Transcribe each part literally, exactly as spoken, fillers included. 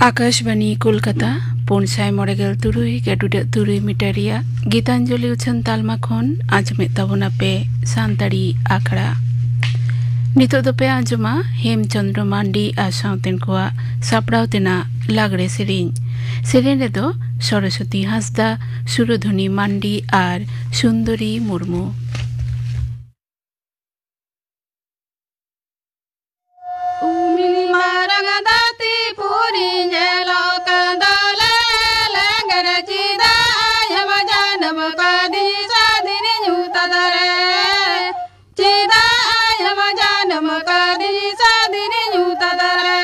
ᱟᱠᱟᱥᱵᱟᱱᱤ ᱠᱳᱞᱠᱟᱛᱟ, ᱯᱩᱱ ᱥᱟᱭ ᱢᱚᱬᱮ ᱜᱮᱞ ᱛᱩᱨᱩᱭ ᱜᱮᱰᱩᱰᱟᱹᱜ ᱛᱩᱨᱩᱭ ᱢᱤᱴᱟᱨ ᱨᱮᱭᱟᱜ ᱜᱤᱛᱟᱧᱡᱚᱞᱤ ᱩᱪᱷᱟᱹᱱ ᱛᱟᱞᱢᱟ ᱠᱷᱚᱱ ᱟᱸᱡᱚᱢᱮᱫ ᱛᱟᱵᱚᱱᱟ ᱯᱮ ᱥᱟᱱᱛᱟᱲᱤ ᱟᱠᱷᱲᱟ᱾ ᱱᱤᱛᱚᱜ ᱫᱚᱯᱮ ᱟᱸᱡᱚᱢᱟ ᱦᱮᱢᱪᱚᱸᱫᱽᱨᱚ ᱢᱟᱱᱰᱤ ᱟᱨ ᱥᱟᱶᱛᱮᱱ ᱠᱚᱣᱟᱜ ᱥᱟᱯᱲᱟᱣ ᱛᱮᱱᱟᱜ ᱞᱟᱜᱽᱲᱮ ᱥᱮᱨᱮᱧ᱾ ᱥᱮᱨᱮᱧ ᱨᱮᱫᱚ ᱥᱚᱨᱚᱥᱚᱛᱤ ᱦᱟᱸᱥᱫᱟ, ᱥᱩᱨᱚᱫᱷᱚᱱᱤ ᱢᱟᱱᱰᱤ ᱟᱨ ᱥᱩᱱᱫᱚᱨᱤ ᱢᱩᱨᱢᱩ᱾ ᱩᱢᱤᱱ ᱢᱟᱨᱟᱝ ᱫᱟᱹᱛᱤ ᱯᱩᱨᱤ ᱧᱮᱞᱚᱜ ᱠᱟᱱ ᱫᱚᱞᱮ, ᱞᱮᱸᱜᱮᱨ ᱪᱮᱫᱟᱜ ᱟᱭᱢᱟ ᱡᱟᱱᱟᱢ ᱠᱟᱫᱤᱧ ᱥᱟᱫᱤᱱᱤ ᱧᱩᱛᱟᱫ ᱨᱮ? ᱪᱮᱫᱟᱜ ᱟᱭᱢᱟ ᱡᱟᱱᱟᱢ ᱠᱟᱫᱤᱧ ᱥᱟᱫᱤᱱᱤ ᱧᱩᱛᱟᱫ ᱨᱮ?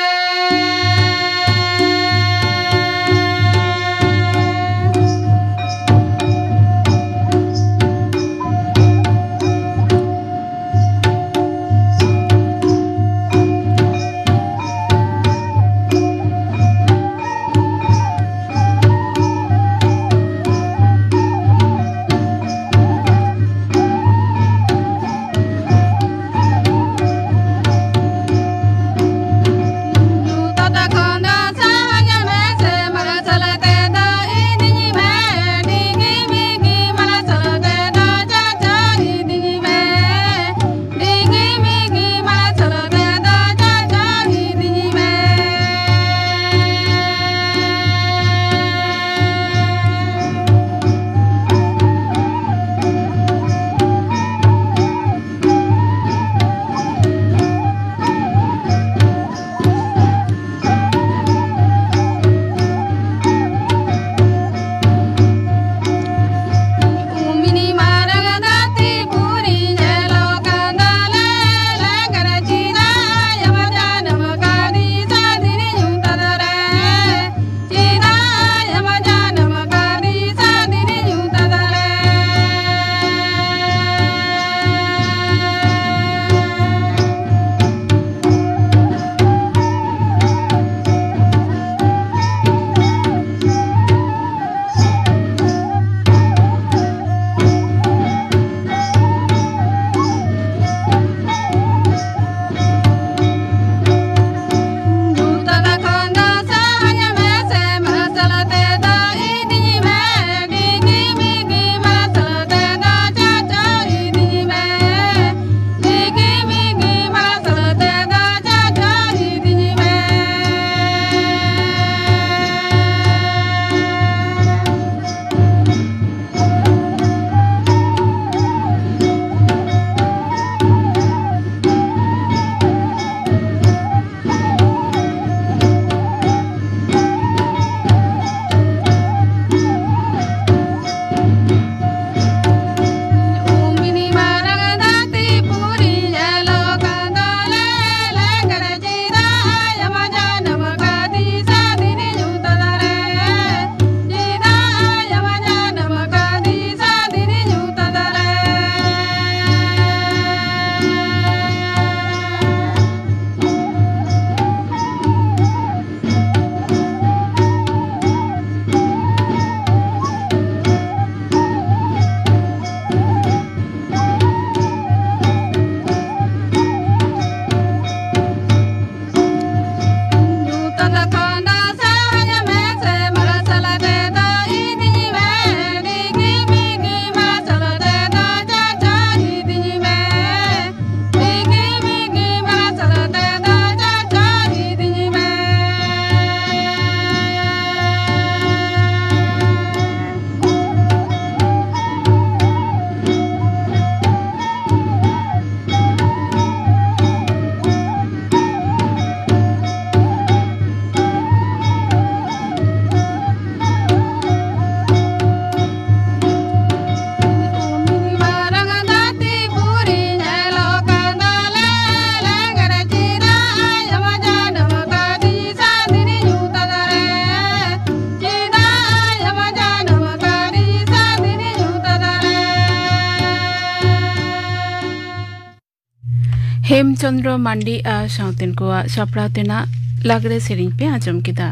ᱦᱮᱢᱪᱚᱸᱫᱽᱨᱚ ᱢᱟᱱᱰᱤ ᱟᱨ ᱥᱟᱶᱛᱮᱱ ᱠᱚᱣᱟᱜ ᱥᱟᱯᱲᱟᱣ ᱛᱮᱱᱟᱜ ᱞᱟᱜᱽᱲᱮ ᱥᱮᱨᱮᱧ ᱯᱮ ᱟᱸᱡᱚᱢ ᱠᱮᱫᱟ᱾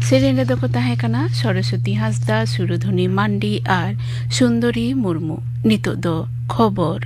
ᱥᱮᱨᱮᱧ ᱨᱮᱫᱚ ᱠᱚ ᱛᱟᱦᱮᱸ ᱠᱟᱱᱟ ᱥᱚᱨᱚᱥᱚᱛᱤ ᱦᱟᱸᱥᱫᱟ, ᱥᱩᱨᱚᱫᱷᱚᱱᱤ ᱢᱟᱱᱰᱤ ᱟᱨ ᱥᱩᱱᱫᱚᱨᱤ ᱢᱩᱨᱢᱩ᱾ ᱱᱤᱛᱚᱜ ᱫᱚ ᱠᱷᱚᱵᱚᱨ᱾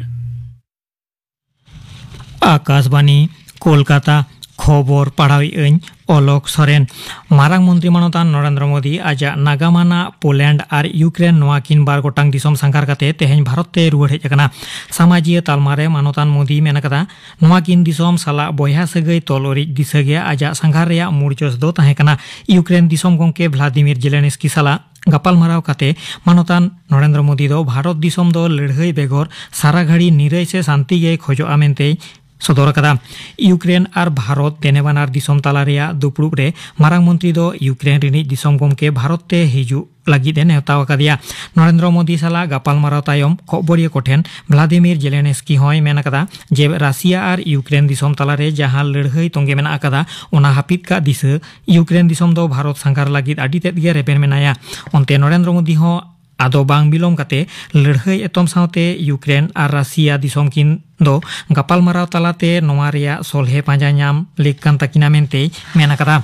ᱟᱠᱟᱥᱵᱟᱱᱤ, ᱠᱳᱞᱠᱟᱛᱟ᱾ ᱠᱷᱚᱵᱚᱨ ᱯᱟᱲᱦᱟᱣᱮᱫ ᱟᱹᱧ ᱚᱞᱚᱠ ᱥᱚᱨᱮᱱ᱾ ᱢᱟᱨᱟᱝ ᱢᱚᱱᱛᱨᱤ ᱢᱟᱱᱚᱛᱟᱱ ᱱᱚᱨᱮᱱᱫᱨᱚ ᱢᱳᱫᱤ ᱟᱡᱟᱜ ᱱᱟᱜᱟᱢ ᱟᱱᱟᱜ ᱯᱳᱞᱮᱱᱰ ᱟᱨ ᱤᱭᱩᱠᱨᱮᱱ ᱱᱚᱣᱟ ᱠᱤᱱ ᱵᱟᱨ ᱜᱚᱴᱟᱝ ᱫᱤᱥᱚᱢ ᱥᱟᱸᱜᱷᱟᱨ ᱠᱟᱛᱮ ᱛᱮᱦᱮᱧ ᱵᱷᱟᱨᱚᱛ ᱛᱮ ᱨᱩᱣᱟᱹᱲ ᱦᱮᱡ ᱟᱠᱟᱱᱟ᱾ ᱥᱟᱢᱟᱡᱤᱭᱟᱹ ᱛᱟᱞᱢᱟ ᱨᱮ ᱢᱟᱱᱚᱛᱟᱱ ᱢᱳᱫᱤ ᱢᱮᱱ ᱟᱠᱟᱫᱟ, ᱱᱚᱣᱟ ᱠᱤᱱ ᱫᱤᱥᱚᱢ ᱥᱟᱞᱟᱜ ᱵᱚᱭᱦᱟ ᱥᱟᱹᱜᱟᱹᱭ ᱛᱚᱞ ᱩᱨᱤᱡ ᱫᱤᱥᱟᱹ ᱜᱮ ᱟᱡᱟᱜ ᱥᱟᱸᱜᱷᱟᱨ ᱨᱮᱭᱟᱜ ᱢᱩᱲ ᱡᱚᱥ ᱫᱚ ᱛᱟᱦᱮᱸ ᱠᱟᱱᱟ᱾ ᱤᱭᱩᱠᱨᱮᱱ ᱫᱤᱥᱚᱢ ᱜᱚᱢᱠᱮ ᱵᱷᱞᱟᱫᱤᱢᱤᱨ ᱡᱮᱞᱮᱱᱥᱠᱤ ᱥᱟᱞᱟᱜ ᱜᱟᱯᱟᱞᱢᱟᱨᱟᱣ ᱠᱟᱛᱮ ᱢᱟᱱᱚᱛᱟᱱ ᱱᱚᱨᱮᱱᱫᱨᱚ ᱢᱳᱫᱤ ᱫᱚ ᱵᱷᱟᱨᱚᱛ ᱫᱤᱥᱚᱢ ᱫᱚ ᱞᱟᱹᱲᱦᱟᱹᱭ ᱵᱮᱜᱚᱨ ᱥᱟᱨᱟ ᱜᱷᱟᱹᱲᱤ ᱱᱤᱨᱟᱹᱭ ᱥᱮ ᱥᱟᱱᱛᱤ ᱜᱮᱭ ᱠᱷᱚᱡᱚᱜᱼᱟ ᱢᱮᱱᱛᱮᱭ ᱥᱚᱫᱚᱨ ᱟᱠᱟᱫᱟ᱾ ᱤᱭᱩᱠᱨᱮᱱ ᱟᱨ ᱵᱷᱟᱨᱚᱛ ᱫᱮᱱᱮᱵᱟᱱᱟᱨ ᱫᱤᱥᱚᱢ ᱛᱟᱞᱟ ᱨᱮᱭᱟᱜ ᱫᱩᱯᱲᱩᱵ ᱨᱮ ᱢᱟᱨᱟᱝ ᱢᱚᱱᱛᱨᱤ ᱫᱚ ᱤᱭᱩᱠᱨᱮᱱ ᱨᱤᱱᱤᱡ ᱫᱤᱥᱚᱢ ᱜᱚᱢᱠᱮ ᱵᱷᱟᱨᱚᱛ ᱛᱮ ᱦᱤᱡᱩᱜ ᱞᱟᱹᱜᱤᱫ ᱮ ᱱᱮᱣᱛᱟ ᱟᱠᱟᱫᱮᱭᱟ᱾ ᱱᱚᱨᱮᱱᱫᱨᱚ ᱢᱳᱫᱤ ᱥᱟᱞᱟᱜ ᱜᱟᱯᱟᱞᱢᱟᱨᱟᱣ ᱛᱟᱭᱚᱢ ᱠᱷᱚᱵᱚᱨᱤᱭᱟᱹ ᱠᱚᱴᱷᱮᱱ ᱵᱷᱞᱟᱫᱤᱢᱤᱨ ᱡᱮᱞᱮᱱᱥᱠᱤ ᱦᱚᱸᱭ ᱢᱮᱱ ᱟᱠᱟᱫᱟ ᱡᱮ ᱨᱟᱥᱤᱭᱟ ᱟᱨ ᱤᱭᱩᱠᱨᱮᱱ ᱫᱤᱥᱚᱢ ᱛᱟᱞᱟᱨᱮ ᱡᱟᱦᱟᱸ ᱞᱟᱹᱲᱦᱟᱹᱭ ᱛᱚᱸᱜᱮ ᱢᱮᱱᱟᱜ ᱟᱠᱟᱫᱟ, ᱚᱱᱟ ᱦᱟᱹᱯᱤᱫ ᱠᱟᱜ ᱫᱤᱥᱟᱹ ᱤᱭᱩᱠᱨᱮᱱ ᱫᱤᱥᱚᱢ ᱫᱚ ᱵᱷᱟᱨᱚᱛ ᱥᱟᱸᱜᱷᱟᱨ ᱞᱟᱹᱜᱤᱫ ᱟᱹᱰᱤ ᱛᱮᱫ ᱜᱮ ᱨᱮᱵᱮᱱ ᱢᱮᱱᱟᱭᱟ᱾ ᱚᱱᱛᱮ ᱱᱚᱨᱮᱱᱫᱨᱚ ᱢᱳᱫᱤ ᱦᱚᱸ ᱟᱫᱚ ᱵᱟᱝ ᱵᱤᱞᱚᱢ ᱠᱟᱛᱮ ᱞᱟᱹᱲᱦᱟᱹᱭ ᱮᱛᱚᱢ ᱥᱟᱶᱛᱮ ᱤᱭᱩᱠᱨᱮᱱ ᱟᱨ ᱨᱟᱥᱤᱭᱟ ᱫᱤᱥᱚᱢ ᱠᱤᱱ ᱫᱚ ᱜᱟᱯᱟᱞᱢᱟᱨᱟᱣ ᱛᱟᱞᱟᱛᱮ ᱱᱚᱣᱟ ᱨᱮᱭᱟᱜ ᱥᱚᱞᱦᱮ ᱯᱟᱸᱡᱟ ᱧᱟᱢ ᱞᱮᱠ ᱠᱟᱱ ᱛᱟᱹᱠᱤᱱᱟ ᱢᱮᱱᱛᱮᱭ ᱢᱮᱱ ᱟᱠᱟᱫᱟ᱾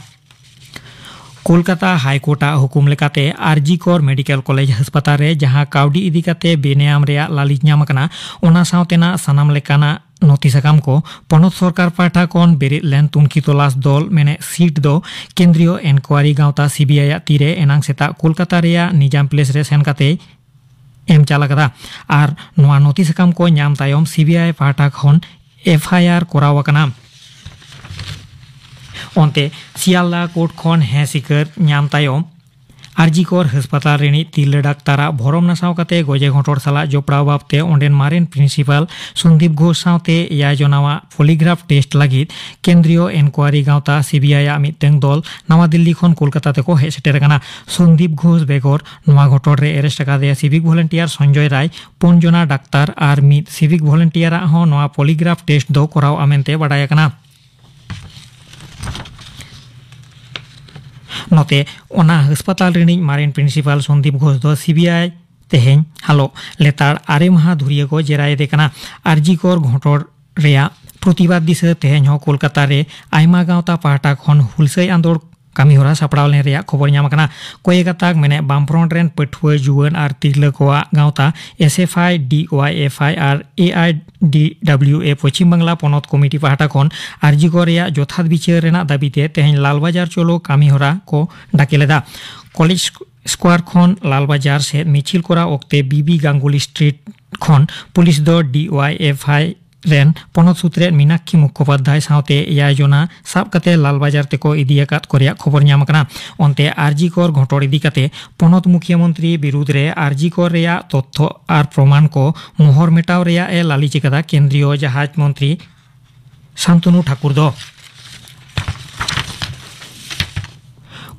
ᱠᱳᱞᱠᱟᱛᱟ ᱦᱟᱭ ᱠᱳᱨᱴ ᱟᱜ ᱦᱩᱠᱩᱢ ᱞᱮᱠᱟᱛᱮ ᱟᱨᱡᱤ ᱠᱚᱨ ᱢᱮᱰᱤᱠᱮᱞ ᱠᱚᱞᱮᱡᱽ ᱦᱟᱥᱯᱟᱛᱟᱞ ᱨᱮ ᱡᱟᱦᱟᱸ ᱠᱟᱹᱣᱰᱤ ᱤᱫᱤ ᱠᱟᱛᱮ ᱵᱮᱱᱮᱭᱟᱢ ᱨᱮᱭᱟᱜ ᱞᱟᱹᱞᱤᱥ ᱧᱟᱢ ᱟᱠᱟᱱᱟ, ᱚᱱᱟ ᱥᱟᱶᱛᱮᱱᱟᱜ ᱥᱟᱱᱟᱢ ᱞᱮᱠᱟᱱᱟᱜ ᱱᱚᱛᱷᱤ ᱥᱟᱠᱟᱢ ᱠᱚ ᱯᱚᱱᱚᱛ ᱥᱚᱨᱠᱟᱨ ᱯᱟᱦᱴᱟ ᱠᱷᱚᱱ ᱵᱮᱨᱮᱫ ᱞᱮᱱ ᱛᱩᱱᱠᱷᱤ ᱛᱚᱞᱟᱥ ᱫᱚᱞ ᱢᱮᱱᱮᱫ ᱥᱤᱴ ᱫᱚ ᱠᱮᱱᱫᱨᱤᱭᱚ ᱤᱱᱠᱣᱟᱨᱤ ᱜᱟᱶᱛᱟ ᱥᱤᱵᱤᱟᱭ ᱟᱜ ᱛᱤᱨᱮ ᱮᱱᱟᱝ ᱥᱮᱛᱟᱜ ᱠᱳᱞᱠᱟᱛᱟ ᱨᱮᱭᱟᱜ ᱱᱤᱡᱟᱢ ᱯᱞᱮᱥ ᱨᱮ ᱥᱮᱱ ᱠᱟᱛᱮ ᱮᱢ ᱪᱟᱞ ᱟᱠᱟᱫᱟ᱾ ᱟᱨ ᱱᱚᱣᱟ ᱱᱚᱛᱷᱤ ᱥᱟᱠᱟᱢ ᱠᱚ ᱧᱟᱢ ᱛᱟᱭᱚᱢ ᱥᱤᱵᱤᱟᱭ ᱯᱟᱦᱴᱟ ᱠᱷᱚᱱ ᱮᱯᱷ ᱟᱭ ᱟᱨ ᱠᱚᱨᱟᱣ ᱟᱠᱟᱱᱟ᱾ ᱚᱱᱛᱮ ᱥᱤᱭᱟᱞᱫᱟ ᱠᱳᱨᱴ ᱠᱷᱚᱱ ᱦᱮᱸ ᱥᱤᱠᱟᱹᱨ ᱧᱟᱢ ᱛᱟᱭᱚᱢ ᱟᱨᱡᱤᱠᱚᱨ ᱦᱟᱥᱯᱟᱛᱟᱞ ᱨᱤᱱᱤᱡ ᱛᱤᱨᱞᱟᱹ ᱰᱟᱠᱛᱟᱨᱟᱜ ᱵᱷᱚᱨᱚᱢ ᱱᱟᱥᱟᱣ ᱠᱟᱛᱮ ᱜᱚᱡᱮ ᱜᱷᱚᱴᱚᱱ ᱥᱟᱞᱟᱜ ᱡᱚᱯᱲᱟᱣ ᱵᱟᱵᱛᱮ ᱚᱸᱰᱮᱱ ᱢᱟᱨᱮᱱ ᱯᱨᱤᱱᱥᱤᱯᱟᱞ ᱥᱚᱱᱫᱤᱯ ᱜᱷᱳᱥ ᱥᱟᱶᱛᱮ ᱮᱭᱟᱭ ᱡᱚᱱᱟᱣᱟᱜ ᱯᱚᱞᱤᱜᱨᱟᱯᱷ ᱴᱮᱥᱴ ᱞᱟᱹᱜᱤᱫ ᱠᱮᱱᱫᱨᱤᱭᱚ ᱤᱱᱠᱣᱟᱨᱤ ᱜᱟᱶᱛᱟ ᱥᱤᱵᱤᱟᱭ ᱟᱜ ᱢᱤᱫᱴᱟᱝ ᱫᱚᱞ ᱱᱟᱣᱟ ᱫᱤᱞᱞᱤ ᱠᱷᱚᱱ ᱠᱳᱞᱠᱟᱛᱟ ᱛᱮᱠᱚ ᱦᱮᱡ ᱥᱮᱴᱮᱨ ᱟᱠᱟᱱᱟ᱾ ᱥᱚᱱᱫᱤᱯ ᱜᱷᱳᱥ ᱵᱮᱜᱚᱨ ᱱᱚᱣᱟ ᱜᱷᱚᱴᱚᱱ ᱨᱮ ᱮᱨᱮᱥᱴ ᱟᱠᱟᱫᱮᱭᱟ ᱥᱤᱵᱤᱠ ᱵᱷᱚᱞᱮᱱᱴᱤᱭᱟᱨ ᱥᱚᱧᱡᱚᱭ ᱨᱟᱭ, ᱯᱩᱱ ᱡᱚᱱᱟ ᱰᱟᱠᱛᱟᱨ ᱟᱨ ᱢᱤᱫ ᱥᱤᱵᱤᱠ ᱵᱷᱚᱞᱮᱱᱴᱤᱭᱟᱨᱟᱜ ᱦᱚᱸ ᱱᱚᱣᱟ ᱯᱚᱞᱤᱜᱨᱟᱯᱷ ᱴᱮᱥᱴ ᱫᱚ ᱠᱚᱨᱟᱣᱜᱼᱟ ᱢᱮᱱᱛᱮ ᱵᱟᱰᱟᱭ ᱟᱠᱟᱱᱟ᱾ ᱱᱚᱛᱮ ᱚᱱᱟ ᱦᱟᱥᱯᱟᱛᱟᱞ ᱨᱤᱱᱤᱡ ᱢᱟᱨᱮᱱ ᱯᱨᱤᱱᱥᱤᱯᱟᱞ ᱥᱚᱱᱫᱤᱯ ᱜᱷᱳᱥ ᱫᱚ ᱥᱤᱵᱤᱟᱭ ᱛᱮᱦᱮᱧ ᱦᱟᱞᱚᱜ ᱞᱮᱛᱟᱲ ᱟᱨᱮ ᱢᱟᱦᱟ ᱫᱷᱩᱨᱤᱭᱟᱹ ᱠᱚ ᱡᱮᱨᱟᱭᱮᱫᱮ ᱠᱟᱱᱟ᱾ ᱟᱨᱡᱤ ᱠᱚᱨ ᱜᱷᱚᱴᱚᱱ ᱨᱮᱭᱟᱜ ᱯᱨᱚᱛᱤᱵᱟᱫ ᱫᱤᱥᱟᱹ ᱛᱮᱦᱮᱧ ᱦᱚᱸ ᱠᱳᱞᱠᱟᱛᱟ ᱨᱮ ᱟᱭᱢᱟ ᱜᱟᱶᱛᱟ ᱯᱟᱦᱴᱟ ᱠᱷᱚᱱ ᱦᱩᱞᱥᱟᱹᱭ ᱟᱸᱫᱳᱲ ᱠᱟᱹᱢᱤᱦᱚᱨᱟ ᱥᱟᱯᱲᱟᱣ ᱞᱮᱱ ᱨᱮᱭᱟᱜ ᱠᱷᱚᱵᱚᱨ ᱧᱟᱢ ᱟᱠᱟᱱᱟ᱾ ᱠᱚᱭᱮᱠ ᱜᱟᱛᱟᱠ ᱢᱮᱱᱮᱫ ᱵᱟᱢᱯᱷᱨᱚᱱᱴ ᱨᱮᱱ ᱯᱟᱹᱴᱷᱩᱣᱟᱹ, ᱡᱩᱣᱟᱹᱱ ᱟᱨ ᱛᱤᱨᱞᱟᱹ ᱠᱚᱣᱟᱜ ᱜᱟᱶᱛᱟ SFI, DYFI ᱟᱨ AIDWA ᱯᱚᱪᱷᱤᱢ ᱵᱟᱝᱞᱟ ᱯᱚᱱᱚᱛ ᱠᱚᱢᱤᱴᱤ ᱯᱟᱦᱴᱟ ᱠᱷᱚᱱ ᱟᱨᱡᱤᱠᱚᱨ ᱨᱮᱭᱟᱜ ᱡᱚᱛᱷᱟᱛ ᱵᱤᱪᱟᱹᱨ ᱨᱮᱱᱟᱜ ᱫᱟᱹᱵᱤ ᱛᱮ ᱛᱮᱦᱮᱧ ᱞᱟᱞᱵᱟᱡᱟᱨ ᱪᱚᱞᱚ ᱠᱟᱹᱢᱤᱦᱚᱨᱟ ᱠᱚ ᱰᱟᱠᱮ ᱞᱮᱫᱟ᱾ ᱠᱚᱞᱮᱡᱽ ᱥᱠᱚᱣᱟᱨ ᱠᱷᱚᱱ ᱞᱟᱞᱵᱟᱡᱟᱨ ᱥᱮᱫ ᱢᱤᱪᱷᱤᱞ ᱠᱚᱨᱟᱣ ᱚᱠᱛᱮ ᱵᱤᱵᱤ ᱜᱟᱝᱜᱩᱞᱤ ᱥᱴᱨᱤᱴ ᱠᱷᱚᱱ ᱯᱩᱞᱤᱥ ᱫᱚ DYFI ᱨᱮᱱ ᱯᱚᱱᱚᱛ ᱥᱩᱛᱨᱮᱫ ᱢᱤᱱᱟᱠᱠᱷᱤ ᱢᱩᱠᱷᱚᱯᱟᱫᱽᱫᱷᱟᱭ ᱥᱟᱶᱛᱮ ᱮᱭᱟᱭ ᱡᱚᱱᱟ ᱥᱟᱵ ᱠᱟᱛᱮ ᱞᱟᱞᱵᱟᱡᱟᱨ ᱛᱮᱠᱚ ᱤᱫᱤ ᱟᱠᱟᱫ ᱠᱚ ᱨᱮᱭᱟᱜ ᱠᱷᱚᱵᱚᱨ ᱧᱟᱢ ᱟᱠᱟᱱᱟ᱾ ᱚᱱᱛᱮ ᱟᱨᱡᱤᱠᱚᱨ ᱜᱷᱚᱴᱚᱱ ᱤᱫᱤ ᱠᱟᱛᱮ ᱯᱚᱱᱚᱛ ᱢᱩᱠᱷᱤᱭᱟᱹ ᱢᱚᱱᱛᱨᱤ ᱵᱤᱨᱩᱫᱽ ᱨᱮ ᱟᱨᱡᱤᱠᱚᱨ ᱨᱮᱭᱟᱜ ᱛᱚᱛᱛᱷᱚ ᱟᱨ ᱯᱨᱚᱢᱟᱱ ᱠᱚ ᱢᱚᱦᱚᱨ ᱢᱮᱴᱟᱣ ᱨᱮᱭᱟᱜ ᱮ ᱞᱟᱹᱞᱤᱥ ᱟᱠᱟᱫᱟ ᱠᱮᱱᱫᱨᱤᱭᱚ ᱡᱟᱦᱟᱡᱽ ᱢᱚᱱᱛᱨᱤ ᱥᱟᱱᱛᱚᱱᱩ ᱴᱷᱟᱠᱩᱨ ᱫᱚ᱾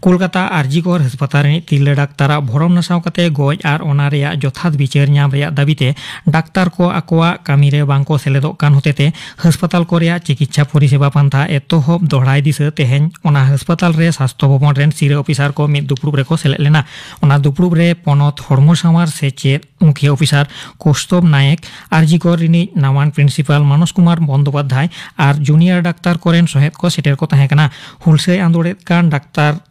ᱠᱳᱞᱠᱟᱛᱟ ᱟᱨᱡᱤᱠᱚᱨ ᱦᱟᱥᱯᱟᱛᱟᱞ ᱨᱤᱱᱤᱡ ᱛᱤᱨᱞᱟᱹ ᱰᱟᱠᱛᱟᱨᱟᱜ ᱵᱷᱚᱨᱚᱢ ᱱᱟᱥᱟᱣ ᱠᱟᱛᱮ ᱜᱚᱡ ᱟᱨ ᱚᱱᱟ ᱨᱮᱭᱟᱜ ᱡᱚᱛᱷᱟᱛ ᱵᱤᱪᱟᱹᱨ ᱧᱟᱢ ᱨᱮᱭᱟᱜ ᱫᱟᱹᱵᱤ ᱛᱮ ᱰᱟᱠᱛᱟᱨ ᱠᱚ ᱟᱠᱚᱣᱟᱜ ᱠᱟᱹᱢᱤ ᱨᱮ ᱵᱟᱝ ᱠᱚ ᱥᱮᱞᱮᱫᱚᱜ ᱠᱟᱱ ᱦᱚᱛᱮᱛᱮ ᱦᱟᱥᱯᱟᱛᱟᱞ ᱠᱚ ᱨᱮᱭᱟᱜ ᱪᱤᱠᱤᱛᱥᱟ ᱯᱚᱨᱤᱥᱮᱵᱟ ᱯᱟᱱᱛᱷᱟ ᱮᱛᱚᱦᱚᱵ ᱫᱚᱦᱲᱟᱭ ᱫᱤᱥᱟᱹ ᱛᱮᱦᱮᱧ ᱚᱱᱟ ᱦᱟᱥᱯᱟᱛᱟᱞ ᱨᱮ ᱥᱟᱥᱛᱷᱚ ᱵᱷᱚᱵᱚᱱ ᱨᱮᱱ ᱥᱤᱨᱟᱹ ᱚᱯᱷᱤᱥᱟᱨ ᱠᱚ ᱢᱤᱫ ᱫᱩᱯᱲᱩᱵ ᱨᱮᱠᱚ ᱥᱮᱞᱮᱫ ᱞᱮᱱᱟ᱾ ᱚᱱᱟ ᱫᱩᱯᱲᱩᱵ ᱨᱮ ᱯᱚᱱᱚᱛ ᱦᱚᱲᱢᱚ ᱥᱟᱶᱟᱨ ᱥᱮᱪᱮᱫ ᱢᱩᱠᱷᱤᱭᱟᱹ ᱚᱯᱷᱤᱥᱟᱨ ᱠᱳᱥᱛᱚᱵ ᱱᱟᱭᱮᱠ, ᱟᱨᱡᱤᱠᱚᱨ ᱨᱤᱱᱤᱡ ᱱᱟᱣᱟᱱ ᱯᱨᱤᱱᱥᱤᱯᱟᱞ ᱢᱟᱱᱚᱥ ᱠᱩᱢᱟᱨ ᱵᱚᱱᱫᱳᱯᱟᱫᱽᱫᱷᱟᱭ ᱟᱨ ᱡᱩᱱᱤᱭᱟᱨ ᱰᱟᱠᱛᱟᱨ ᱠᱚᱨᱮᱱ ᱥᱚᱦᱮᱫ ᱠᱚ ᱥᱮᱴᱮᱨ ᱠᱚ ᱛᱟᱦᱮᱸ ᱠᱟᱱᱟ᱾ ᱦᱩᱞᱥᱟᱹᱭ ᱟᱸᱫᱳᱲᱮᱫ ᱠᱟᱱ ᱰᱟᱠᱛᱟᱨ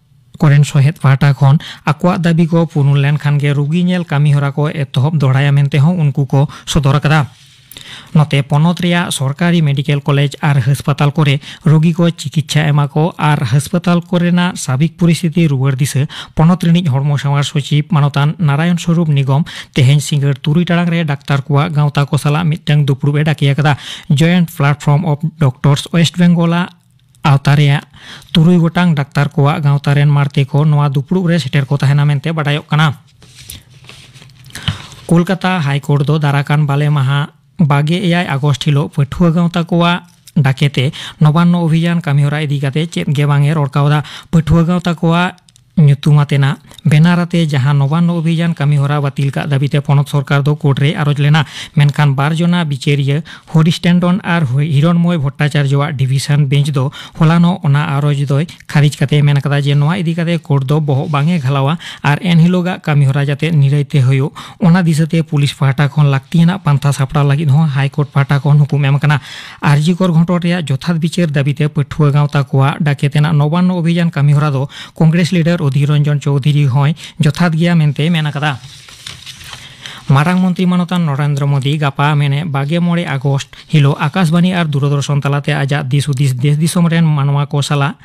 ᱠᱚᱨᱮᱱ ᱥᱚᱦᱮᱫ ᱯᱟᱦᱴᱟ ᱠᱷᱚᱱ ᱟᱠᱚᱣᱟᱜ ᱫᱟᱹᱵᱤ ᱠᱚ ᱯᱩᱨᱩᱱ ᱞᱮᱱᱠᱷᱟᱱ ᱜᱮ ᱨᱩᱜᱤ ᱧᱮᱞ ᱠᱟᱹᱢᱤ ᱦᱚᱨᱟ ᱠᱚ ᱮᱛᱚᱦᱚᱵ ᱫᱚᱦᱲᱟᱭᱟ ᱢᱮᱱᱛᱮ ᱦᱚᱸ ᱩᱱᱠᱩ ᱠᱚ ᱥᱚᱫᱚᱨ ᱟᱠᱟᱫᱟ᱾ ᱱᱚᱛᱮ ᱯᱚᱱᱚᱛ ᱨᱮᱭᱟᱜ ᱥᱚᱨᱠᱟᱨᱤ ᱢᱮᱰᱤᱠᱮᱞ ᱠᱚᱞᱮᱡᱽ ᱟᱨ ᱦᱟᱥᱯᱟᱛᱟᱞ ᱠᱚᱨᱮ ᱨᱳᱜᱤ ᱠᱚ ᱪᱤᱠᱤᱛᱥᱟ ᱮᱢᱟ ᱠᱚ ᱟᱨ ᱦᱟᱥᱯᱟᱛᱟᱞ ᱠᱚᱨᱮᱱᱟᱜ ᱥᱟᱵᱤᱠ ᱯᱚᱨᱤᱥᱛᱷᱤᱛᱤ ᱨᱩᱣᱟᱹᱲ ᱫᱤᱥᱟᱹ ᱯᱚᱱᱚᱛ ᱨᱤᱱᱤᱡ ᱦᱚᱲᱢᱚ ᱥᱟᱶᱟᱨ ᱥᱚᱪᱤᱵᱽ ᱢᱟᱱᱚᱛᱟᱱ ᱱᱟᱨᱟᱭᱚᱱ ᱥᱚᱨᱩᱯ ᱱᱤᱜᱚᱢ ᱛᱮᱦᱮᱧ ᱥᱤᱸᱜᱟᱹᱲ ᱛᱩᱨᱩᱭ ᱴᱟᱲᱟᱝ ᱨᱮ ᱰᱟᱠᱛᱟᱨ ᱠᱚᱣᱟᱜ ᱜᱟᱶᱛᱟ ᱠᱚ ᱥᱟᱞᱟᱜ ᱢᱤᱫᱴᱟᱝ ᱫᱩᱯᱲᱩᱵ ᱮ ᱰᱟᱠᱮ ᱟᱠᱟᱫᱟ᱾ Joint Platform of Doctors West Bengal ᱟᱜ ᱟᱣᱛᱟ ᱨᱮᱭᱟᱜ ᱛᱩᱨᱩᱭ ᱜᱚᱴᱟᱝ ᱰᱟᱠᱛᱟᱨ ᱠᱚᱣᱟᱜ ᱜᱟᱶᱛᱟ ᱨᱮᱱ ᱢᱟᱬᱛᱮ ᱠᱚ ᱱᱚᱣᱟ ᱫᱩᱯᱲᱩᱵ ᱨᱮ ᱥᱮᱴᱮᱨ ᱠᱚ ᱛᱟᱦᱮᱱᱟ ᱢᱮᱱᱛᱮ ᱵᱟᱰᱟᱭᱚᱜ ᱠᱟᱱᱟ᱾ ᱠᱳᱞᱠᱟᱛᱟ ᱦᱟᱭ ᱠᱳᱨᱴ ᱫᱚ ᱫᱟᱨᱟᱠᱟᱱ ᱵᱟᱞᱮ ᱢᱟᱦᱟ ᱵᱟᱜᱮ ᱮᱭᱟᱭ ᱟᱜᱚᱥᱴ ᱦᱤᱞᱳᱜ ᱯᱟᱹᱴᱷᱩᱣᱟᱹ ᱜᱟᱶᱛᱟ ᱠᱚᱣᱟᱜ ᱰᱟᱠᱮᱛᱮ ᱱᱚᱵᱟᱱᱱᱚ ᱚᱵᱷᱤᱡᱟᱱ ᱠᱟᱹᱢᱤᱦᱚᱨᱟ ᱤᱫᱤ ᱠᱟᱛᱮ ᱪᱮᱫ ᱜᱮ ᱵᱟᱝ ᱮ ᱨᱚᱲ ᱠᱟᱣᱫᱟ᱾ ᱯᱟᱹᱴᱷᱩᱣᱟᱹ ᱜᱟᱶᱛᱟ ᱠᱚᱣᱟᱜ ᱧᱩᱛᱩᱢ ᱟᱛᱮᱱᱟᱜ ᱵᱮᱱᱟᱨ ᱟᱛᱮ ᱡᱟᱦᱟᱸ ᱱᱚᱵᱟᱱᱱᱚ ᱚᱵᱷᱤᱡᱟᱱ ᱠᱟᱹᱢᱤᱦᱚᱨᱟ ᱵᱟᱹᱛᱤᱞ ᱠᱟᱜ ᱫᱟᱹᱵᱤᱛᱮ ᱯᱚᱱᱚᱛ ᱥᱚᱨᱠᱟᱨ ᱫᱚ ᱠᱳᱨᱴ ᱨᱮ ᱟᱨᱚᱡᱽ ᱞᱮᱱᱟ, ᱢᱮᱱᱠᱷᱟᱱ ᱵᱟᱨ ᱡᱚᱱᱟ ᱵᱤᱪᱟᱹᱨᱤᱭᱟᱹ ᱦᱚᱨᱤᱥ ᱴᱮᱱᱰᱚᱱ ᱟᱨ ᱦᱤᱨᱚᱱᱢᱚᱭ ᱵᱷᱚᱴᱴᱟᱪᱟᱨᱡᱚᱣᱟᱜ ᱰᱤᱵᱷᱤᱥᱚᱱ ᱵᱮᱧᱪ ᱫᱚ ᱦᱚᱞᱟᱱᱚᱜ ᱚᱱᱟ ᱟᱨᱚᱡᱽ ᱫᱚᱭ ᱠᱷᱟᱨᱤᱡ ᱠᱟᱛᱮ ᱢᱮᱱ ᱠᱟᱫᱟ ᱡᱮ ᱱᱚᱣᱟ ᱤᱫᱤ ᱠᱟᱛᱮ ᱠᱳᱨᱴ ᱫᱚ ᱵᱚᱦᱚᱜ ᱵᱟᱝ ᱮ ᱜᱷᱟᱞᱟᱣᱟ ᱟᱨ ᱮᱱᱦᱤᱞᱳᱜᱟᱜ ᱠᱟᱹᱢᱤᱦᱚᱨᱟ ᱡᱟᱛᱮ ᱱᱤᱨᱟᱹᱭ ᱛᱮ ᱦᱩᱭᱩᱜ, ᱚᱱᱟ ᱫᱤᱥᱟᱹᱛᱮ ᱯᱩᱞᱤᱥ ᱯᱟᱦᱴᱟ ᱠᱷᱚᱱ ᱞᱟᱹᱠᱛᱤᱭᱟᱱᱟᱜ ᱯᱟᱱᱛᱷᱟ ᱥᱟᱯᱲᱟᱣ ᱞᱟᱹᱜᱤᱫ ᱦᱚᱸ ᱦᱟᱭ ᱠᱳᱨᱴ ᱯᱟᱦᱴᱟ ᱠᱷᱚᱱ ᱦᱩᱠᱩᱢ ᱮᱢ ᱟᱠᱟᱱᱟ᱾ ᱟᱨᱡᱤ ᱠᱚᱨ ᱜᱷᱚᱴᱚᱱ ᱨᱮᱭᱟᱜ ᱡᱚᱛᱷᱟᱛ ᱵᱤᱪᱟᱹᱨ ᱫᱟᱹᱵᱤᱛᱮ ᱯᱟᱹᱴᱷᱩᱣᱟᱹ ᱜᱟᱶᱛᱟ ᱠᱚᱣᱟᱜ ᱰᱟᱠᱮᱛ ᱟᱱᱟᱜ ᱱᱚᱵᱟᱱᱱᱚ ᱚᱵᱷᱤᱡᱟᱱ ᱠᱟᱹᱢᱤᱦᱚᱨᱟ ᱫᱚ ᱠᱚᱝᱜᱨᱮᱥ ᱞᱤᱰᱟᱨ ᱚᱫᱷᱤᱨ ᱨᱚᱧᱡᱚᱱ ᱪᱳᱣᱫᱷᱩᱨᱤ ᱦᱚᱸᱭ ᱡᱚᱛᱷᱟᱛ ᱜᱮᱭᱟ ᱢᱮᱱᱛᱮ ᱢᱮᱱ ᱟᱠᱟᱫᱟ᱾ ᱢᱟᱨᱟᱝ ᱢᱚᱱᱛᱨᱤ ᱢᱟᱱᱚᱛᱟᱱ ᱱᱚᱨᱮᱱᱫᱨᱚ ᱢᱳᱫᱤ ᱜᱟᱯᱟ ᱢᱮᱱᱮᱫ ᱵᱟᱜᱮ ᱢᱚᱬᱮ ᱟᱜᱚᱥᱴ ᱦᱤᱞᱳᱜ ᱟᱠᱟᱥᱵᱟᱱᱤ ᱟᱨ ᱫᱩᱨᱚᱫᱚᱨᱥᱚᱱ ᱛᱟᱞᱟᱛᱮ ᱟᱡᱟᱜ ᱫᱤᱥ ᱦᱩᱫᱤᱥ ᱫᱮᱥ ᱫᱤᱥᱚᱢ ᱨᱮᱱ ᱢᱟᱱᱣᱟ ᱠᱚ ᱥᱟᱞᱟᱜ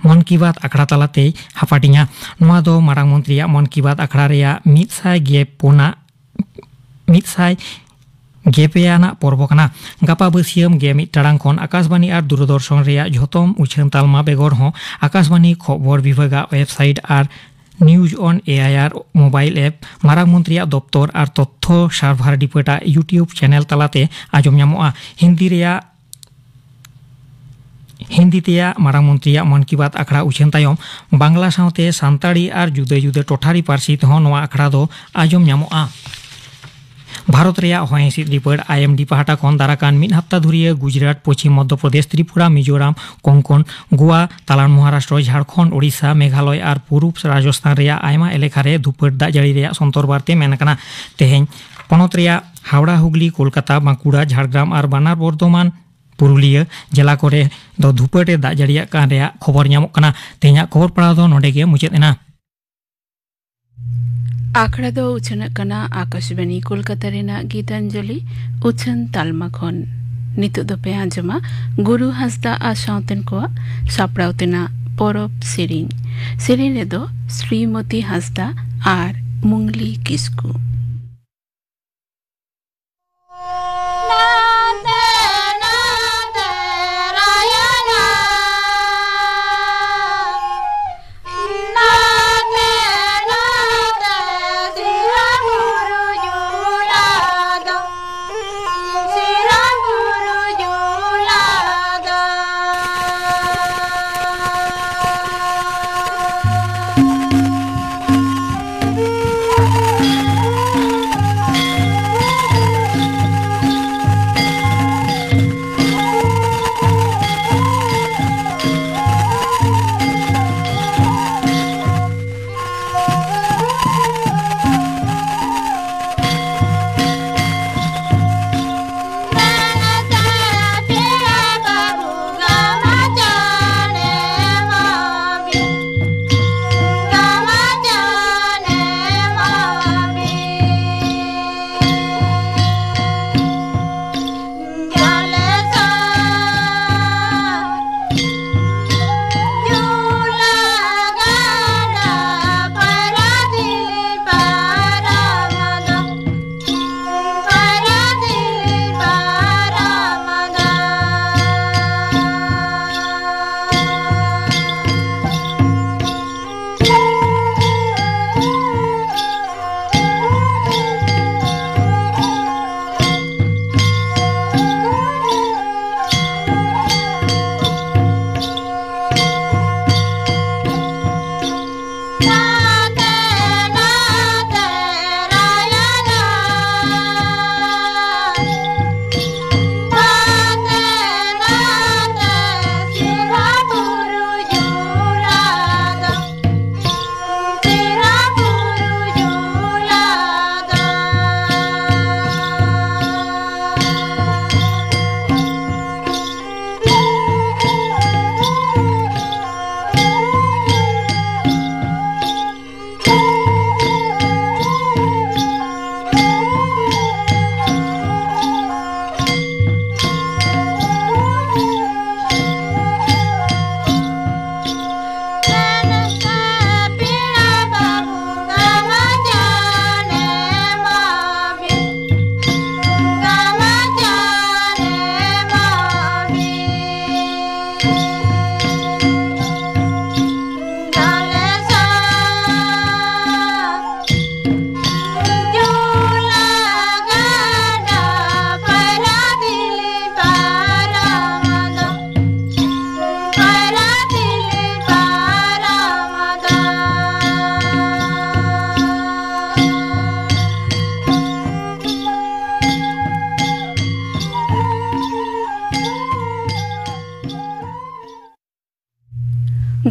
ᱢᱚᱱ ᱠᱤ ᱵᱟᱛ ᱟᱠᱷᱲᱟ ᱛᱟᱞᱟᱛᱮᱭ ᱦᱟᱯᱟᱴᱤᱧᱟ᱾ ᱱᱚᱣᱟ ᱫᱚ ᱢᱟᱨᱟᱝ ᱢᱚᱱᱛᱨᱤᱭᱟᱜ ᱢᱚᱱ ᱠᱤ ᱵᱟᱛ ᱟᱠᱷᱲᱟ ᱨᱮᱭᱟᱜ ᱢᱤᱫ ᱥᱟᱭ ᱜᱮ ᱯᱩᱱᱟᱜ, ᱢᱤᱫ ᱥᱟᱭ ᱜᱮᱯᱮ ᱟᱱᱟᱜ ᱯᱚᱨᱵᱚ ᱠᱟᱱᱟ᱾ ᱜᱟᱯᱟ ᱵᱟᱹᱥᱭᱟᱹᱢ ᱜᱮ ᱢᱤᱫ ᱴᱟᱲᱟᱝ ᱠᱷᱚᱱ ᱟᱠᱟᱥᱵᱟᱱᱤ ᱟᱨ ᱫᱩᱨᱚᱫᱚᱨᱥᱚᱱ ᱨᱮᱭᱟᱜ ᱡᱷᱚᱛᱚᱢ ᱩᱪᱷᱟᱹᱱ ᱛᱟᱞᱢᱟ ᱵᱮᱜᱚᱨ ᱦᱚᱸ ᱟᱠᱟᱥᱵᱟᱱᱤ ᱠᱷᱚᱵᱚᱨ ᱵᱤᱵᱷᱟᱜᱟᱜ ᱣᱮᱵᱥᱟᱭᱤᱴ ᱟᱨ ᱱᱤᱭᱩᱡᱽ ᱚᱱ ᱮ ᱟᱭ ᱟᱨ ᱢᱳᱵᱟᱭᱤᱞ ᱮᱯ, ᱢᱟᱨᱟᱝ ᱢᱚᱱᱛᱨᱤᱭᱟᱜ ᱫᱚᱯᱛᱚᱨ ᱟᱨ ᱛᱚᱛᱛᱷᱚ ᱥᱟᱨᱵᱷᱟᱨ ᱰᱤᱯᱟᱨᱴᱢᱮᱱᱴ ᱟᱜ YouTube ᱪᱮᱱᱮᱞ ᱛᱟᱞᱟᱛᱮ ᱟᱸᱡᱚᱢ ᱧᱟᱢᱚᱜᱼᱟ᱾ ᱦᱤᱱᱫᱤ ᱨᱮᱭᱟᱜ ᱦᱤᱱᱫᱤ ᱛᱮᱭᱟᱜ ᱢᱟᱨᱟᱝ ᱢᱚᱱᱛᱨᱤᱭᱟᱜ ᱢᱚᱱ ᱠᱤ ᱵᱟᱛ ᱟᱠᱷᱲᱟ ᱩᱪᱷᱟᱹᱱ ᱛᱟᱭᱚᱢ ᱵᱟᱝᱞᱟ ᱥᱟᱶᱛᱮ ᱥᱟᱱᱛᱟᱲᱤ ᱟᱨ ᱡᱩᱫᱟᱹ ᱡᱩᱫᱟᱹ ᱴᱚᱴᱷᱟᱨᱤ ᱯᱟᱹᱨᱥᱤ ᱛᱮᱦᱚᱸ ᱱᱚᱣᱟ ᱟᱠᱷᱲᱟ ᱫᱚ ᱟᱸᱡᱚᱢ ᱧᱟᱢᱚᱜᱼᱟ᱾ ᱵᱷᱟᱨᱚᱛ ᱨᱮᱭᱟᱜ ᱦᱚᱭ ᱦᱤᱸᱥᱤᱫ ᱨᱤᱯᱳᱨᱴ, ᱟᱭ ᱮᱢ ᱰᱤ, ᱯᱟᱦᱴᱟ ᱠᱷᱚᱱ ᱫᱟᱨᱟᱠᱟᱱ ᱢᱤᱫ ᱦᱟᱯᱛᱟ ᱫᱷᱩᱨᱤᱭᱟᱹ ᱜᱩᱡᱽᱨᱟᱴ, ᱯᱚᱪᱷᱤᱢ ᱢᱚᱫᱽᱫᱷᱚ ᱯᱨᱚᱫᱮᱥ, ᱛᱨᱤᱯᱩᱨᱟ, ᱢᱤᱡᱳᱨᱟᱢ, ᱠᱚᱝᱠᱚᱱ, ᱜᱳᱣᱟ, ᱛᱟᱞᱟᱱ ᱢᱚᱦᱟᱨᱟᱥᱴᱨᱚ, ᱡᱷᱟᱲᱠᱷᱚᱸᱰ, ᱳᱰᱤᱥᱟ, ᱢᱮᱜᱷᱟᱞᱚᱭ ᱟᱨ ᱯᱩᱨᱩᱵᱽ ᱨᱟᱡᱚᱥᱛᱷᱟᱱ ᱨᱮᱭᱟᱜ ᱟᱭᱢᱟ ᱮᱞᱮᱠᱷᱟ ᱨᱮ ᱫᱷᱩᱯᱟᱹᱲ ᱫᱟᱜ ᱡᱟᱹᱲᱤ ᱨᱮᱭᱟᱜ ᱥᱚᱱᱛᱚᱨ ᱵᱟᱨᱛᱮ ᱢᱮᱱ ᱟᱠᱟᱱᱟ᱾ ᱛᱮᱦᱮᱧ ᱯᱚᱱᱚᱛ ᱨᱮᱭᱟᱜ ᱦᱟᱣᱲᱟ, ᱦᱩᱜᱽᱞᱤ, ᱠᱳᱞᱠᱟᱛᱟ, ᱵᱟᱸᱠᱩᱲᱟ, ᱡᱷᱟᱲᱜᱨᱟᱢ ᱟᱨ ᱵᱟᱱᱟᱨ ᱵᱚᱨᱫᱷᱚᱢᱟᱱ ᱯᱩᱨᱩᱞᱤᱭᱟᱹ ᱡᱮᱞᱟ ᱠᱚᱨᱮ ᱫᱚ ᱫᱷᱩᱯᱟᱹᱲ ᱮ ᱫᱟᱜ ᱡᱟᱹᱲᱤᱭᱟᱜ ᱠᱟᱱ ᱨᱮᱭᱟᱜ ᱠᱷᱚᱵᱚᱨ ᱧᱟᱢᱚᱜ ᱠᱟᱱᱟ᱾ ᱛᱮᱦᱮᱧᱟᱜ ᱠᱷᱚᱵᱚᱨ ᱯᱟᱲᱦᱟᱣ ᱫᱚ ᱱᱚᱰᱮ ᱜᱮ ᱢᱩᱪᱟᱹᱫ ᱮᱱᱟ᱾ ᱟᱠᱷᱲᱟ ᱫᱚ ᱩᱪᱷᱟᱹᱱᱚᱜ ᱠᱟᱱᱟ ᱟᱠᱟᱥᱵᱟᱱᱤ ᱠᱳᱞᱠᱟᱛᱟ ᱨᱮᱱᱟᱜ ᱜᱤᱛᱟᱧᱡᱚᱞᱤ ᱩᱪᱷᱟᱹᱱ ᱛᱟᱞᱢᱟ ᱠᱷᱚᱱ᱾ ᱱᱤᱛᱚᱜ ᱫᱚᱯᱮ ᱟᱸᱡᱚᱢᱟ ᱜᱩᱨᱩ ᱦᱟᱸᱥᱫᱟ ᱟᱨ ᱥᱟᱶᱛᱮᱱ ᱠᱚᱣᱟᱜ ᱥᱟᱯᱲᱟᱣ ᱛᱮᱱᱟᱜ ᱯᱚᱨᱚᱵᱽ ᱥᱮᱨᱮᱧ᱾ ᱥᱮᱨᱮᱧ ᱨᱮᱫᱚ ᱥᱨᱤᱢᱚᱛᱤ ᱦᱟᱸᱥᱫᱟ ᱟᱨ ᱢᱩᱝᱞᱤ ᱠᱤᱥᱠᱩ᱾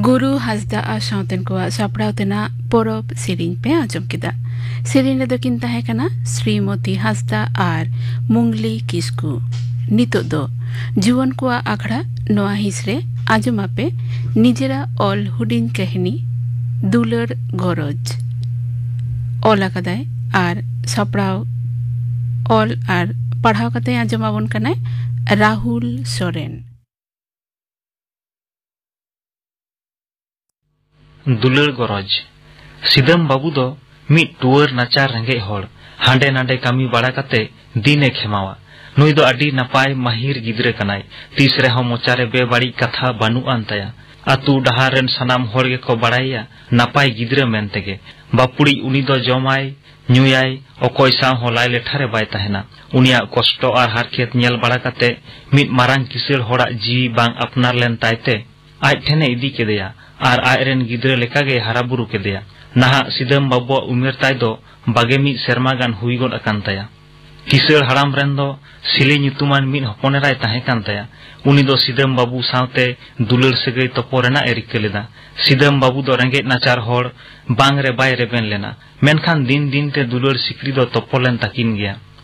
ᱜᱩᱨᱩ ᱦᱟᱸᱥᱫᱟ ᱟᱨ ᱥᱟᱶᱛᱮᱱ ᱠᱚᱣᱟᱜ ᱥᱟᱯᱲᱟᱣ ᱛᱮᱱᱟᱜ ᱯᱚᱨᱚᱵᱽ ᱥᱮᱨᱮᱧ ᱯᱮ ᱟᱸᱡᱚᱢ ᱠᱮᱫᱟ᱾ ᱥᱮᱨᱮᱧ ᱨᱮᱫᱚ ᱠᱤᱱ ᱛᱟᱦᱮᱸ ᱠᱟᱱᱟ ᱥᱨᱤᱢᱚᱛᱤ ᱦᱟᱸᱥᱫᱟ ᱟᱨ ᱢᱩᱝᱞᱤ ᱠᱤᱥᱠᱩ᱾ ᱱᱤᱛᱚᱜ ᱫᱚ ᱡᱩᱣᱟᱹᱱ ᱠᱚᱣᱟᱜ ᱟᱠᱷᱲᱟ᱾ ᱱᱚᱣᱟ ᱦᱤᱸᱥ ᱨᱮ ᱟᱸᱡᱚᱢ ᱟᱯᱮ ᱱᱤᱡᱮᱨᱟᱜ ᱚᱞ ᱦᱩᱰᱤᱧ ᱠᱟᱹᱦᱱᱤ ᱫᱩᱞᱟᱹᱲ ᱜᱚᱨᱚᱡᱽ᱾ ᱚᱞ ᱟᱠᱟᱫᱟᱭ ᱟᱨ ᱥᱟᱯᱲᱟᱣ, ᱚᱞ ᱟᱨ ᱯᱟᱲᱦᱟᱣ ᱠᱟᱛᱮ ᱟᱸᱡᱚᱢ ᱟᱵᱚᱱ ᱠᱟᱱᱟᱭ ᱨᱟᱦᱩᱞ ᱥᱚᱨᱮᱱ᱾ ᱫᱩᱞᱟᱹᱲ ᱜᱚᱨᱚᱡᱽ᱾ ᱥᱤᱫᱟᱹᱢ ᱵᱟᱹᱵᱩ ᱫᱚ ᱢᱤᱫ ᱴᱩᱣᱟᱹᱨ ᱱᱟᱪᱟᱨ ᱨᱮᱸᱜᱮᱡ ᱦᱚᱲ, ᱦᱟᱸᱰᱮ ᱱᱟᱰᱮ ᱠᱟᱹᱢᱤ ᱵᱟᱲᱟ ᱠᱟᱛᱮ ᱫᱤᱱᱮ ᱠᱷᱮᱢᱟᱣᱟ᱾ ᱱᱩᱭ ᱫᱚ ᱟᱹᱰᱤ ᱱᱟᱯᱟᱭ ᱢᱟᱹᱦᱤᱨ ᱜᱤᱫᱽᱨᱟᱹ ᱠᱟᱱᱟᱭ᱾ ᱛᱤᱥ ᱨᱮᱦᱚᱸ ᱢᱚᱪᱟᱨᱮ ᱵᱮᱵᱟᱹᱲᱤᱡ ᱠᱟᱛᱷᱟ ᱵᱟᱹᱱᱩᱜ ᱟᱱ ᱛᱟᱭᱟ᱾ ᱟᱹᱛᱩ ᱰᱟᱦᱟᱨ ᱨᱮᱱ ᱥᱟᱱᱟᱢ ᱦᱚᱲ ᱜᱮᱠᱚ ᱵᱟᱲᱟᱭᱮᱭᱟ ᱱᱟᱯᱟᱭ ᱜᱤᱫᱽᱨᱟᱹ ᱢᱮᱱ ᱛᱮᱜᱮ᱾ ᱵᱟᱹᱯᱩᱲᱤᱡ ᱩᱱᱤ ᱫᱚ ᱡᱚᱢᱟᱭ, ᱧᱩᱭᱟᱭ, ᱚᱠᱚᱭ ᱥᱟᱶ ᱦᱚᱸ ᱞᱟᱭ ᱞᱮᱴᱷᱟ ᱨᱮ ᱵᱟᱭ ᱛᱟᱦᱮᱱᱟ᱾ ᱩᱱᱤᱭᱟᱜ ᱠᱚᱥᱴᱚ ᱟᱨ ᱦᱟᱨᱠᱮᱛ ᱧᱮᱞ ᱵᱟᱲᱟ ᱠᱟᱛᱮ ᱢᱤᱫ ᱢᱟᱨᱟᱝ ᱠᱤᱥᱟᱹᱬ ᱦᱚᱲᱟᱜ ᱡᱤᱣᱤ ᱵᱟᱝ ᱟᱯᱱᱟᱨ ᱞᱮᱱ ᱛᱟᱭ ᱛᱮ ᱟᱡ ᱴᱷᱮᱱᱮ ᱤᱫᱤ ᱠᱮᱫᱮᱭᱟ᱾ ᱟᱨ ᱟᱡ ᱨᱮᱱ ᱜᱤᱫᱽᱨᱟᱹ ᱞᱮᱠᱟᱜᱮᱭ ᱦᱟᱨᱟ ᱵᱩᱨᱩ ᱠᱮᱫᱮᱭᱟ᱾ ᱱᱟᱦᱟᱜ ᱥᱤᱫᱟᱹᱢ ᱵᱟᱹᱵᱩᱣᱟᱜ ᱩᱢᱮᱨ ᱛᱟᱭ ᱫᱚ ᱵᱟᱜᱮ ᱢᱤᱫ ᱥᱮᱨᱢᱟ ᱜᱟᱱ ᱦᱩᱭ ᱜᱚᱫ ᱟᱠᱟᱱ ᱛᱟᱭᱟ᱾ ᱠᱤᱥᱟᱹᱬ ᱦᱟᱲᱟᱢ ᱨᱮᱱ ᱫᱚ ᱥᱤᱞᱤ ᱧᱩᱛᱩᱢᱟᱱ ᱢᱤᱫ ᱦᱚᱯᱚᱱ ᱮᱨᱟᱭ ᱛᱟᱦᱮᱸ ᱠᱟᱱ ᱛᱟᱭᱟ᱾ ᱩᱱᱤ ᱫᱚ ᱥᱤᱫᱟᱹᱢ ᱵᱟᱹᱵᱩ ᱥᱟᱶᱛᱮ ᱫᱩᱞᱟᱹᱲ ᱥᱟᱹᱜᱟᱹᱭ ᱛᱚᱯᱚ ᱨᱮᱱᱟᱜ ᱮ ᱨᱤᱠᱟᱹ ᱞᱮᱫᱟ᱾ ᱥᱤᱫᱟᱹᱢ ᱵᱟᱹᱵᱩ ᱫᱚ ᱨᱮᱸᱜᱮᱡ ᱱᱟᱪᱟᱨ ᱦᱚᱲ ᱵᱟᱝ ᱨᱮ ᱵᱟᱭ ᱨᱮᱵᱮᱱ ᱞᱮᱱᱟ, ᱢᱮᱱᱠᱷᱟᱱ ᱫᱤᱱ ᱫᱤᱱ ᱛᱮ ᱫᱩᱞᱟᱹᱲ ᱥᱤᱠᱲᱤ ᱫᱚ ᱛᱚᱯᱚ ᱞᱮᱱ ᱛᱟᱹᱠᱤᱱ ᱜᱮᱭᱟ᱾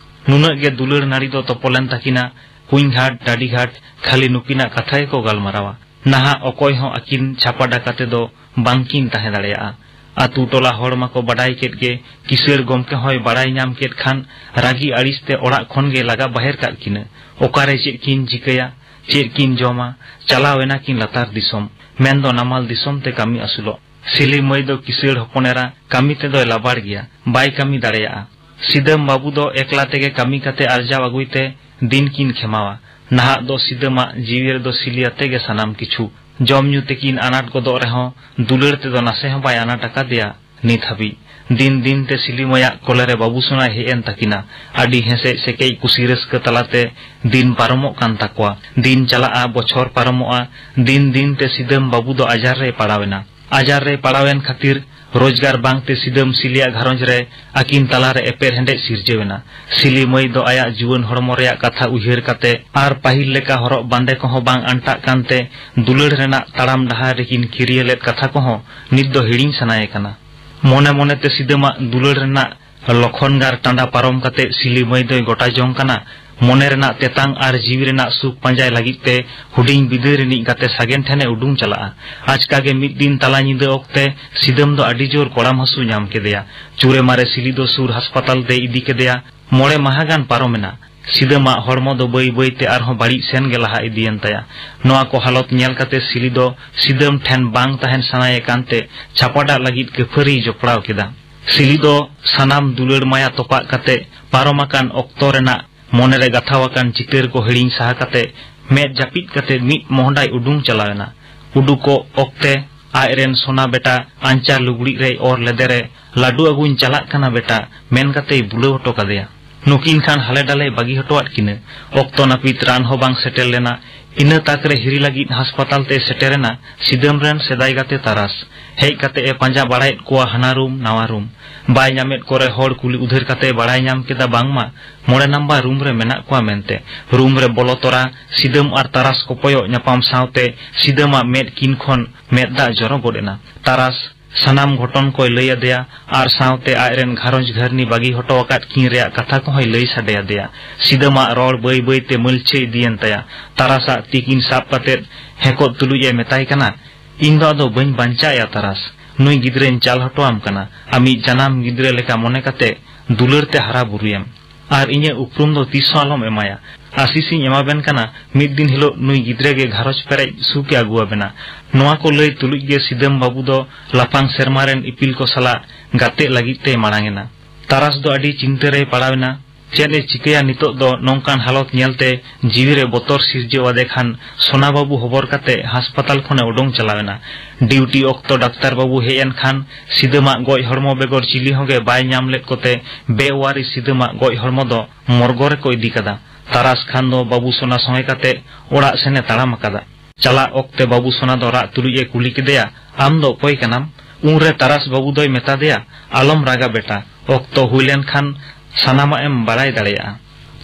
ᱱᱩᱱᱟᱹᱜ ᱜᱮ ᱫᱩᱞᱟᱹᱲ ᱱᱟᱹᱲᱤ ᱫᱚ ᱛᱚᱯᱚ ᱞᱮᱱ ᱛᱟᱹᱠᱤᱱᱟ᱾ ᱠᱩᱧ ᱜᱷᱟᱴ, ᱰᱟᱹᱰᱤ ᱜᱷᱟᱴ, ᱠᱷᱟᱹᱞᱤ ᱱᱩᱠᱤᱱᱟᱜ ᱠᱟᱛᱷᱟ ᱜᱮᱠᱚ ᱜᱟᱞᱢᱟᱨᱟᱣᱟ᱾ ᱱᱟᱦᱟᱜ ᱚᱠᱚᱭ ᱦᱚᱸ ᱟᱹᱠᱤᱱ ᱪᱷᱟᱯᱟ ᱰᱟᱠᱟ ᱛᱮᱫᱚ ᱵᱟᱝᱠᱤᱱ ᱛᱟᱦᱮᱸ ᱫᱟᱲᱮᱭᱟᱜᱼᱟ᱾ ᱟᱹᱛᱩ ᱴᱚᱞᱟ ᱦᱚᱲ ᱢᱟᱠᱚ ᱵᱟᱰᱟᱭ ᱠᱮᱫ ᱜᱮ, ᱠᱤᱥᱟᱹᱬ ᱜᱚᱢᱠᱮ ᱦᱚᱸᱭ ᱵᱟᱲᱟᱭ ᱧᱟᱢ ᱠᱮᱫ ᱠᱷᱟᱱ ᱨᱟᱹᱜᱤ ᱟᱹᱲᱤᱥ ᱛᱮ ᱚᱲᱟᱜ ᱠᱷᱚᱱ ᱜᱮ ᱞᱟᱜᱟ ᱵᱟᱦᱮᱨ ᱠᱟᱜ ᱠᱤᱱᱟᱹ᱾ ᱚᱠᱟᱨᱮ ᱪᱮᱫ ᱠᱤᱱ ᱪᱤᱠᱟᱹᱭᱟ, ᱪᱮᱫ ᱠᱤᱱ ᱡᱚᱢᱟ, ᱪᱟᱞᱟᱣ ᱮᱱᱟ ᱠᱤᱱ ᱞᱟᱛᱟᱨ ᱫᱤᱥᱚᱢ, ᱢᱮᱱᱫᱚ ᱱᱟᱢᱟᱞ ᱫᱤᱥᱚᱢ ᱛᱮ ᱠᱟᱹᱢᱤ ᱟᱹᱥᱩᱞᱚᱜ᱾ ᱥᱤᱞᱤ ᱢᱟᱹᱭ ᱫᱚ ᱠᱤᱥᱟᱹᱬ ᱦᱚᱯᱚᱱ ᱮᱨᱟ ᱠᱟᱹᱢᱤ ᱛᱮᱫᱚᱭ ᱞᱟᱵᱟᱲ ᱜᱮᱭᱟ, ᱵᱟᱭ ᱠᱟᱹᱢᱤ ᱫᱟᱲᱮᱭᱟᱜᱼᱟ᱾ ᱥᱤᱫᱟᱹᱢ ᱵᱟᱹᱵᱩ ᱫᱚ ᱮᱠᱞᱟ ᱛᱮᱜᱮ ᱠᱟᱹᱢᱤ ᱠᱟᱛᱮ ᱟᱨᱡᱟᱣ ᱟᱹᱜᱩᱭ ᱛᱮ ᱫᱤᱱ ᱠᱤᱱ ᱠᱷᱮᱢᱟᱣᱟ᱾ ᱱᱟᱦᱟᱜ ᱫᱚ ᱥᱤᱫᱟᱹᱢᱟᱜ ᱡᱤᱣᱤ ᱨᱮᱫᱚ ᱥᱤᱞᱤ ᱟᱛᱮ ᱜᱮ ᱥᱟᱱᱟᱢ ᱠᱤᱪᱷᱩ᱾ ᱡᱚᱢ ᱧᱩ ᱛᱮᱠᱤᱱ ᱟᱱᱟᱴ ᱜᱚᱫᱚᱜ ᱨᱮᱦᱚᱸ ᱫᱩᱞᱟᱹᱲ ᱛᱮᱫᱚ ᱱᱟᱥᱮ ᱦᱚᱸ ᱵᱟᱭ ᱟᱱᱟᱴ ᱟᱠᱟᱫᱮᱭᱟ ᱱᱤᱛ ᱦᱟᱹᱵᱤᱡ᱾ ᱫᱤᱱ ᱫᱤᱱ ᱛᱮ ᱥᱤᱞᱤ ᱢᱟᱹᱭᱟᱜ ᱠᱚᱞᱮ ᱨᱮ ᱵᱟᱹᱵᱩ ᱥᱳᱱᱟᱭ ᱦᱮᱡ ᱮᱱ ᱛᱟᱹᱠᱤᱱᱟ᱾ ᱟᱹᱰᱤ ᱦᱮᱸᱥᱮᱡ ᱥᱮᱠᱮᱡ ᱠᱩᱥᱤ ᱨᱟᱹᱥᱠᱟᱹ ᱛᱟᱞᱟᱛᱮ ᱫᱤᱱ ᱯᱟᱨᱚᱢᱚᱜ ᱠᱟᱱ ᱛᱟᱠᱚᱣᱟ᱾ ᱫᱤᱱ ᱪᱟᱞᱟᱜᱼᱟ, ᱵᱚᱪᱷᱚᱨ ᱯᱟᱨᱚᱢᱚᱜᱼᱟ᱾ ᱫᱤᱱ ᱫᱤᱱ ᱛᱮ ᱥᱤᱫᱟᱹᱢ ᱵᱟᱹᱵᱩ ᱫᱚ ᱟᱡᱟᱨ ᱨᱮᱭ ᱯᱟᱲᱟᱣ ᱮᱱᱟ᱾ ᱟᱡᱟᱨ ᱨᱮᱭ ᱯᱟᱲᱟᱣ ᱮᱱ ᱠᱷᱟᱹᱛᱤᱨ ᱨᱳᱡᱽᱜᱟᱨ ᱵᱟᱝᱛᱮ ᱥᱤᱫᱟᱹᱢ ᱥᱤᱞᱤᱭᱟᱜ ᱜᱷᱟᱨᱚᱸᱡᱽ ᱨᱮ ᱟᱹᱠᱤᱱ ᱛᱟᱞᱟᱨᱮ ᱮᱯᱮᱨ ᱦᱮᱸᱰᱮᱡ ᱥᱤᱨᱡᱟᱹᱣ ᱮᱱᱟ᱾ ᱥᱤᱞᱤ ᱢᱟᱹᱭ ᱫᱚ ᱟᱭᱟᱜ ᱡᱩᱣᱟᱹᱱ ᱦᱚᱲᱢᱚ ᱨᱮᱭᱟᱜ ᱠᱟᱛᱷᱟ ᱩᱭᱦᱟᱹᱨ ᱠᱟᱛᱮ ᱟᱨ ᱯᱟᱹᱦᱤᱞ ᱞᱮᱠᱟ ᱦᱚᱨᱚᱜ ᱵᱟᱸᱫᱮ ᱠᱚᱦᱚᱸ ᱵᱟᱝ ᱟᱱᱴᱟᱜ ᱠᱟᱱᱛᱮ ᱫᱩᱞᱟᱹᱲ ᱨᱮᱱᱟᱜ ᱛᱟᱲᱟᱢ ᱰᱟᱦᱟᱨ ᱨᱮᱠᱤᱱ ᱠᱤᱨᱤᱭᱟᱹ ᱞᱮᱫ ᱠᱟᱛᱷᱟ ᱠᱚᱦᱚᱸ ᱱᱤᱛ ᱫᱚ ᱦᱤᱲᱤᱧ ᱥᱟᱱᱟᱭᱮ ᱠᱟᱱᱟ᱾ ᱢᱚᱱᱮ ᱢᱚᱱᱮᱛᱮ ᱥᱤᱫᱟᱹᱢᱟᱜ ᱫᱩᱞᱟᱹᱲ ᱨᱮᱱᱟᱜ ᱞᱚᱠᱷᱚᱱᱜᱟᱨ ᱴᱟᱸᱰᱟ ᱯᱟᱨᱚᱢ ᱠᱟᱛᱮ ᱥᱤᱞᱤ ᱢᱟᱹᱭ ᱫᱚᱭ ᱜᱚᱴᱟ ᱡᱚᱝ ᱠᱟᱱᱟ᱾ ᱢᱚᱱᱮ ᱨᱮᱱᱟᱜ ᱛᱮᱛᱟᱝ ᱟᱨ ᱡᱤᱣᱤ ᱨᱮᱱᱟᱜ ᱥᱩᱠ ᱯᱟᱸᱡᱟᱭ ᱞᱟᱹᱜᱤᱫ ᱛᱮ ᱦᱩᱰᱤᱧ ᱵᱤᱫᱟᱹᱭ ᱨᱤᱱᱤᱡ ᱜᱟᱛᱮ ᱥᱟᱜᱮᱱ ᱴᱷᱮᱱᱮ ᱩᱰᱩᱝ ᱪᱟᱞᱟᱜᱼᱟ᱾ ᱟᱪᱠᱟ ᱜᱮ ᱢᱤᱫ ᱫᱤᱱ ᱛᱟᱞᱟ ᱧᱤᱫᱟᱹ ᱚᱠᱛᱮ ᱥᱤᱫᱟᱹᱢ ᱫᱚ ᱟᱹᱰᱤ ᱡᱳᱨ ᱠᱚᱲᱟᱢ ᱦᱟᱹᱥᱩ ᱧᱟᱢ ᱠᱮᱫᱮᱭᱟ᱾ ᱪᱩᱨᱮ ᱢᱟᱨᱮ ᱥᱤᱞᱤ ᱫᱚ ᱥᱩᱨ ᱦᱟᱥᱯᱟᱛᱟᱞ ᱛᱮᱭ ᱤᱫᱤ ᱠᱮᱫᱮᱭᱟ᱾ ᱢᱚᱬᱮ ᱢᱟᱦᱟ ᱜᱟᱱ ᱯᱟᱨᱚᱢᱮᱱᱟ᱾ ᱥᱤᱫᱟᱹᱢᱟᱜ ᱦᱚᱲᱢᱚ ᱫᱚ ᱵᱟᱹᱭ ᱵᱟᱹᱭ ᱛᱮ ᱟᱨᱦᱚᱸ ᱵᱟᱹᱲᱤᱡ ᱥᱮᱱ ᱜᱮ ᱞᱟᱦᱟ ᱤᱫᱤᱭᱮᱱ ᱛᱟᱭᱟ᱾ ᱱᱚᱣᱟ ᱠᱚ ᱦᱟᱞᱚᱛ ᱧᱮᱞ ᱠᱟᱛᱮ ᱥᱤᱞᱤ ᱫᱚ ᱥᱤᱫᱟᱹᱢ ᱴᱷᱮᱱ ᱵᱟᱝ ᱛᱟᱦᱮᱱ ᱥᱟᱱᱟᱭᱮ ᱠᱟᱱᱛᱮ ᱪᱷᱟᱯᱟᱰᱟᱜ ᱞᱟᱹᱜᱤᱫ ᱠᱟᱹᱯᱷᱟᱹᱨᱤᱭ ᱡᱚᱯᱲᱟᱣ ᱠᱮᱫᱟ᱾ ᱥᱤᱞᱤ ᱫᱚ ᱥᱟᱱᱟᱢ ᱫᱩᱞᱟᱹᱲ ᱢᱟᱭᱟ ᱛᱚᱯᱟᱜ ᱠᱟᱛᱮ ᱯᱟᱨᱚᱢ ᱟᱠᱟᱱ ᱚᱠᱛᱚ ᱨᱮᱱᱟᱜ ᱢᱚᱱᱮᱨᱮ ᱜᱟᱛᱷᱟᱣ ᱟᱠᱟᱱ ᱪᱤᱛᱟᱹᱨ ᱠᱚ ᱦᱤᱲᱤᱧ ᱥᱟᱦᱟ ᱠᱟᱛᱮ ᱢᱮᱫ ᱡᱟᱹᱯᱤᱫ ᱠᱟᱛᱮ ᱢᱤᱫ ᱢᱚᱦᱰᱟᱭ ᱩᱰᱩᱝ ᱪᱟᱞᱟᱣ ᱮᱱᱟ᱾ ᱩᱰᱩᱠᱚᱜ ᱚᱠᱛᱮ ᱟᱡ ᱨᱮᱱ ᱥᱚᱱᱟ ᱵᱮᱴᱟ ᱟᱧᱪᱟᱨ ᱞᱩᱜᱽᱲᱤᱡ ᱨᱮᱭ ᱚᱨ ᱞᱮᱫᱮᱨᱮ, "ᱞᱟᱹᱰᱩ ᱟᱹᱜᱩᱧ ᱪᱟᱞᱟᱜ ᱠᱟᱱᱟ ᱵᱮᱴᱟ," ᱢᱮᱱ ᱠᱟᱛᱮᱭ ᱵᱩᱞᱟᱹᱣ ᱦᱚᱴᱚ ᱠᱟᱫᱮᱭᱟ᱾ ᱱᱩᱠᱤᱱ ᱠᱷᱟᱱ ᱦᱟᱞᱮ ᱰᱟᱞᱮᱭ ᱵᱟᱹᱜᱤ ᱦᱚᱴᱚᱣᱟᱫ ᱠᱤᱱᱟᱹ᱾ ᱚᱠᱛᱚ ᱱᱟᱹᱯᱤᱛ ᱨᱟᱱ ᱦᱚᱸ ᱵᱟᱝ ᱥᱮᱴᱮᱨ ᱞᱮᱱᱟ᱾ ᱤᱱᱟᱹ ᱛᱟᱠ ᱨᱮ ᱦᱤᱨᱤ ᱞᱟᱹᱜᱤᱫ ᱦᱟᱥᱯᱟᱛᱟᱞ ᱛᱮᱭ ᱥᱮᱴᱮᱨᱮᱱᱟ ᱥᱤᱫᱟᱹᱢ ᱨᱮᱱ ᱥᱮᱫᱟᱭ ᱜᱟᱛᱮ ᱛᱟᱨᱟᱥ᱾ ᱦᱮᱡ ᱠᱟᱛᱮ ᱮ ᱯᱟᱸᱡᱟ ᱵᱟᱲᱟᱭᱮᱫ ᱠᱚᱣᱟ ᱦᱟᱱᱟ ᱨᱩᱢ ᱱᱟᱣᱟ ᱨᱩᱢ᱾ ᱵᱟᱭ ᱧᱟᱢᱮᱫ ᱠᱚᱨᱮ ᱦᱚᱲ ᱠᱩᱞᱤ ᱩᱫᱷᱟᱹᱨ ᱠᱟᱛᱮ ᱵᱟᱲᱟᱭ ᱧᱟᱢ ᱠᱮᱫᱟ ᱵᱟᱝᱢᱟ ᱢᱚᱬᱮ ᱱᱟᱢᱵᱟᱨ ᱨᱩᱢ ᱨᱮ ᱢᱮᱱᱟᱜ ᱠᱚᱣᱟ ᱢᱮᱱᱛᱮ᱾ ᱨᱩᱢ ᱨᱮ ᱵᱚᱞᱚ ᱛᱚᱨᱟ ᱥᱤᱫᱟᱹᱢ ᱟᱨ ᱛᱟᱨᱟᱥ ᱠᱚ ᱠᱚᱭᱚᱜ ᱧᱟᱯᱟᱢ ᱥᱟᱶᱛᱮ ᱥᱤᱫᱟᱹᱢᱟᱜ ᱢᱮᱫ ᱠᱤᱱ ᱠᱷᱚᱱ ᱢᱮᱫ ᱫᱟᱜ ᱡᱚᱨᱚ ᱜᱚᱫ ᱮᱱᱟ᱾ ᱛᱟᱨᱟᱥ ᱥᱟᱱᱟᱢ ᱜᱷᱚᱴᱚᱱ ᱠᱚᱭ ᱞᱟᱹᱭ ᱟᱫᱮᱭᱟ ᱟᱨ ᱥᱟᱶᱛᱮ ᱟᱡ ᱨᱮᱱ ᱜᱷᱟᱨᱚᱸᱡᱽ ᱜᱷᱟᱹᱨᱱᱤ ᱵᱟᱹᱜᱤ ᱦᱚᱴᱚ ᱟᱠᱟᱫ ᱠᱤᱱ ᱨᱮᱭᱟᱜ ᱠᱟᱛᱷᱟ ᱠᱚᱦᱚᱸᱭ ᱞᱟᱹᱭ ᱥᱟᱰᱮ ᱟᱫᱮᱭᱟ᱾ ᱥᱤᱫᱟᱹᱢᱟᱜ ᱨᱚᱲ ᱵᱟᱹᱭ ᱵᱟᱹᱭ ᱛᱮ ᱢᱟᱹᱞᱪᱷᱟᱹ ᱤᱫᱤᱭᱮᱱ ᱛᱟᱭᱟ᱾ ᱛᱟᱨᱟᱥᱟᱜ ᱛᱤ ᱠᱤᱱ ᱥᱟᱵ ᱠᱟᱛᱮ ᱦᱮᱸᱠᱚᱫ ᱛᱩᱞᱩᱡ ᱮ ᱢᱮᱛᱟᱭ ᱠᱟᱱᱟ, "ᱤᱧ ᱫᱚ ᱟᱫᱚ ᱵᱟᱹᱧ ᱵᱟᱧᱪᱟᱜᱼᱟ ᱛᱟᱨᱟᱥ᱾ ᱱᱩᱭ ᱜᱤᱫᱽᱨᱟᱹᱧ ᱪᱟᱞ ᱦᱚᱴᱚᱣᱟᱢ ᱠᱟᱱᱟ᱾ ᱟᱢᱤᱡ ᱡᱟᱱᱟᱢ ᱜᱤᱫᱽᱨᱟᱹ ᱞᱮᱠᱟ ᱢᱚᱱᱮ ᱠᱟᱛᱮ ᱫᱩᱞᱟᱹᱲ ᱛᱮ ᱦᱟᱨᱟ ᱵᱩᱨᱩᱭᱮᱢ᱾ ᱟᱨ ᱤᱧᱟᱹᱜ ᱩᱯᱨᱩᱢ ᱫᱚ ᱛᱤᱥ ᱦᱚᱸ ᱟᱞᱚᱢ ᱮᱢᱟᱭᱟ᱾ ᱟᱥᱤᱥ ᱤᱧ ᱮᱢᱟᱵᱮᱱ ᱠᱟᱱᱟ, ᱢᱤᱫ ᱫᱤᱱ ᱦᱤᱞᱳᱜ ᱱᱩᱭ ᱜᱤᱫᱽᱨᱟᱹ ᱜᱮ ᱜᱷᱟᱨᱚᱸᱡᱽ ᱯᱮᱨᱮᱡ ᱥᱩᱠ ᱮ ᱟᱹᱜᱩ ᱟᱵᱮᱱᱟ᱾" ᱱᱚᱣᱟ ᱠᱚ ᱞᱟᱹᱭ ᱛᱩᱞᱩᱡ ᱜᱮ ᱥᱤᱫᱟᱹᱢ ᱵᱟᱹᱵᱩ ᱫᱚ ᱞᱟᱯᱷᱟᱝ ᱥᱮᱨᱢᱟ ᱨᱮᱱ ᱤᱯᱤᱞ ᱠᱚ ᱥᱟᱞᱟᱜ ᱜᱟᱛᱮᱜ ᱞᱟᱹᱜᱤᱫ ᱛᱮᱭ ᱢᱟᱲᱟᱝ ᱮᱱᱟ᱾ ᱛᱟᱨᱟᱥ ᱫᱚ ᱟᱹᱰᱤ ᱪᱤᱱᱛᱟᱹ ᱨᱮᱭ ᱯᱟᱲᱟᱣ ᱮᱱᱟ᱾ ᱪᱮᱫ ᱮ ᱪᱤᱠᱟᱹᱭᱟ ᱱᱤᱛᱚᱜ ᱫᱚ? ᱱᱚᱝᱠᱟᱱ ᱦᱟᱞᱚᱛ ᱧᱮᱞᱛᱮ ᱡᱤᱣᱤ ᱨᱮ ᱵᱚᱛᱚᱨ ᱥᱤᱨᱡᱟᱹᱣ ᱟᱫᱮ ᱠᱷᱟᱱ ᱥᱳᱱᱟ ᱵᱟᱹᱵᱩ ᱦᱚᱵᱚᱨ ᱠᱟᱛᱮ ᱦᱟᱥᱯᱟᱛᱟᱞ ᱠᱷᱚᱱᱮ ᱩᱰᱩᱝ ᱪᱟᱞᱟᱣ ᱮᱱᱟ᱾ ᱰᱤᱭᱩᱴᱤ ᱚᱠᱛᱚ ᱰᱟᱠᱛᱟᱨ ᱵᱟᱹᱵᱩ ᱦᱮᱡ ᱮᱱ ᱠᱷᱟᱱ ᱥᱤᱫᱟᱹᱢᱟᱜ ᱜᱚᱡ ᱦᱚᱲᱢᱚ ᱵᱮᱜᱚᱨ ᱪᱤᱞᱤ ᱦᱚᱸ ᱜᱮ ᱵᱟᱭ ᱧᱟᱢ ᱞᱮᱫ ᱠᱚᱛᱮ ᱵᱮᱼᱣᱟᱨᱤᱥ ᱥᱤᱫᱟᱹᱢᱟᱜ ᱜᱚᱡ ᱦᱚᱲᱢᱚ ᱫᱚ ᱢᱚᱨᱜᱚ ᱨᱮᱠᱚ ᱤᱫᱤ ᱠᱟᱫᱟ᱾ ᱛᱟᱨᱟᱥ ᱠᱷᱟᱱ ᱫᱚ ᱵᱟᱹᱵᱩ ᱥᱳᱱᱟ ᱥᱚᱸᱜᱮ ᱠᱟᱛᱮ ᱚᱲᱟᱜ ᱥᱮᱱᱮ ᱛᱟᱲᱟᱢ ᱟᱠᱟᱫᱟ᱾ ᱪᱟᱞᱟᱜ ᱚᱠᱛᱮ ᱵᱟᱹᱵᱩ ᱥᱳᱱᱟ ᱫᱚ ᱨᱟᱜ ᱛᱩᱞᱩᱡ ᱮ ᱠᱩᱞᱤ ᱠᱮᱫᱮᱭᱟ, "ᱟᱢ ᱫᱚ ᱚᱠᱚᱭ ᱠᱟᱱᱟᱢ?" ᱩᱱᱨᱮ ᱛᱟᱨᱟᱥ ᱵᱟᱹᱵᱩ ᱫᱚᱭ ᱢᱮᱛᱟ ᱫᱮᱭᱟ, "ᱟᱞᱚᱢ ᱨᱟᱜᱟ ᱵᱮᱴᱟ, ᱚᱠᱛᱚ ᱦᱩᱭ ᱞᱮᱱ ᱠᱷᱟᱱ ᱥᱟᱱᱟᱢᱟᱜ ᱮᱢ ᱵᱟᱲᱟᱭ ᱫᱟᱲᱮᱭᱟᱜᱼᱟ᱾"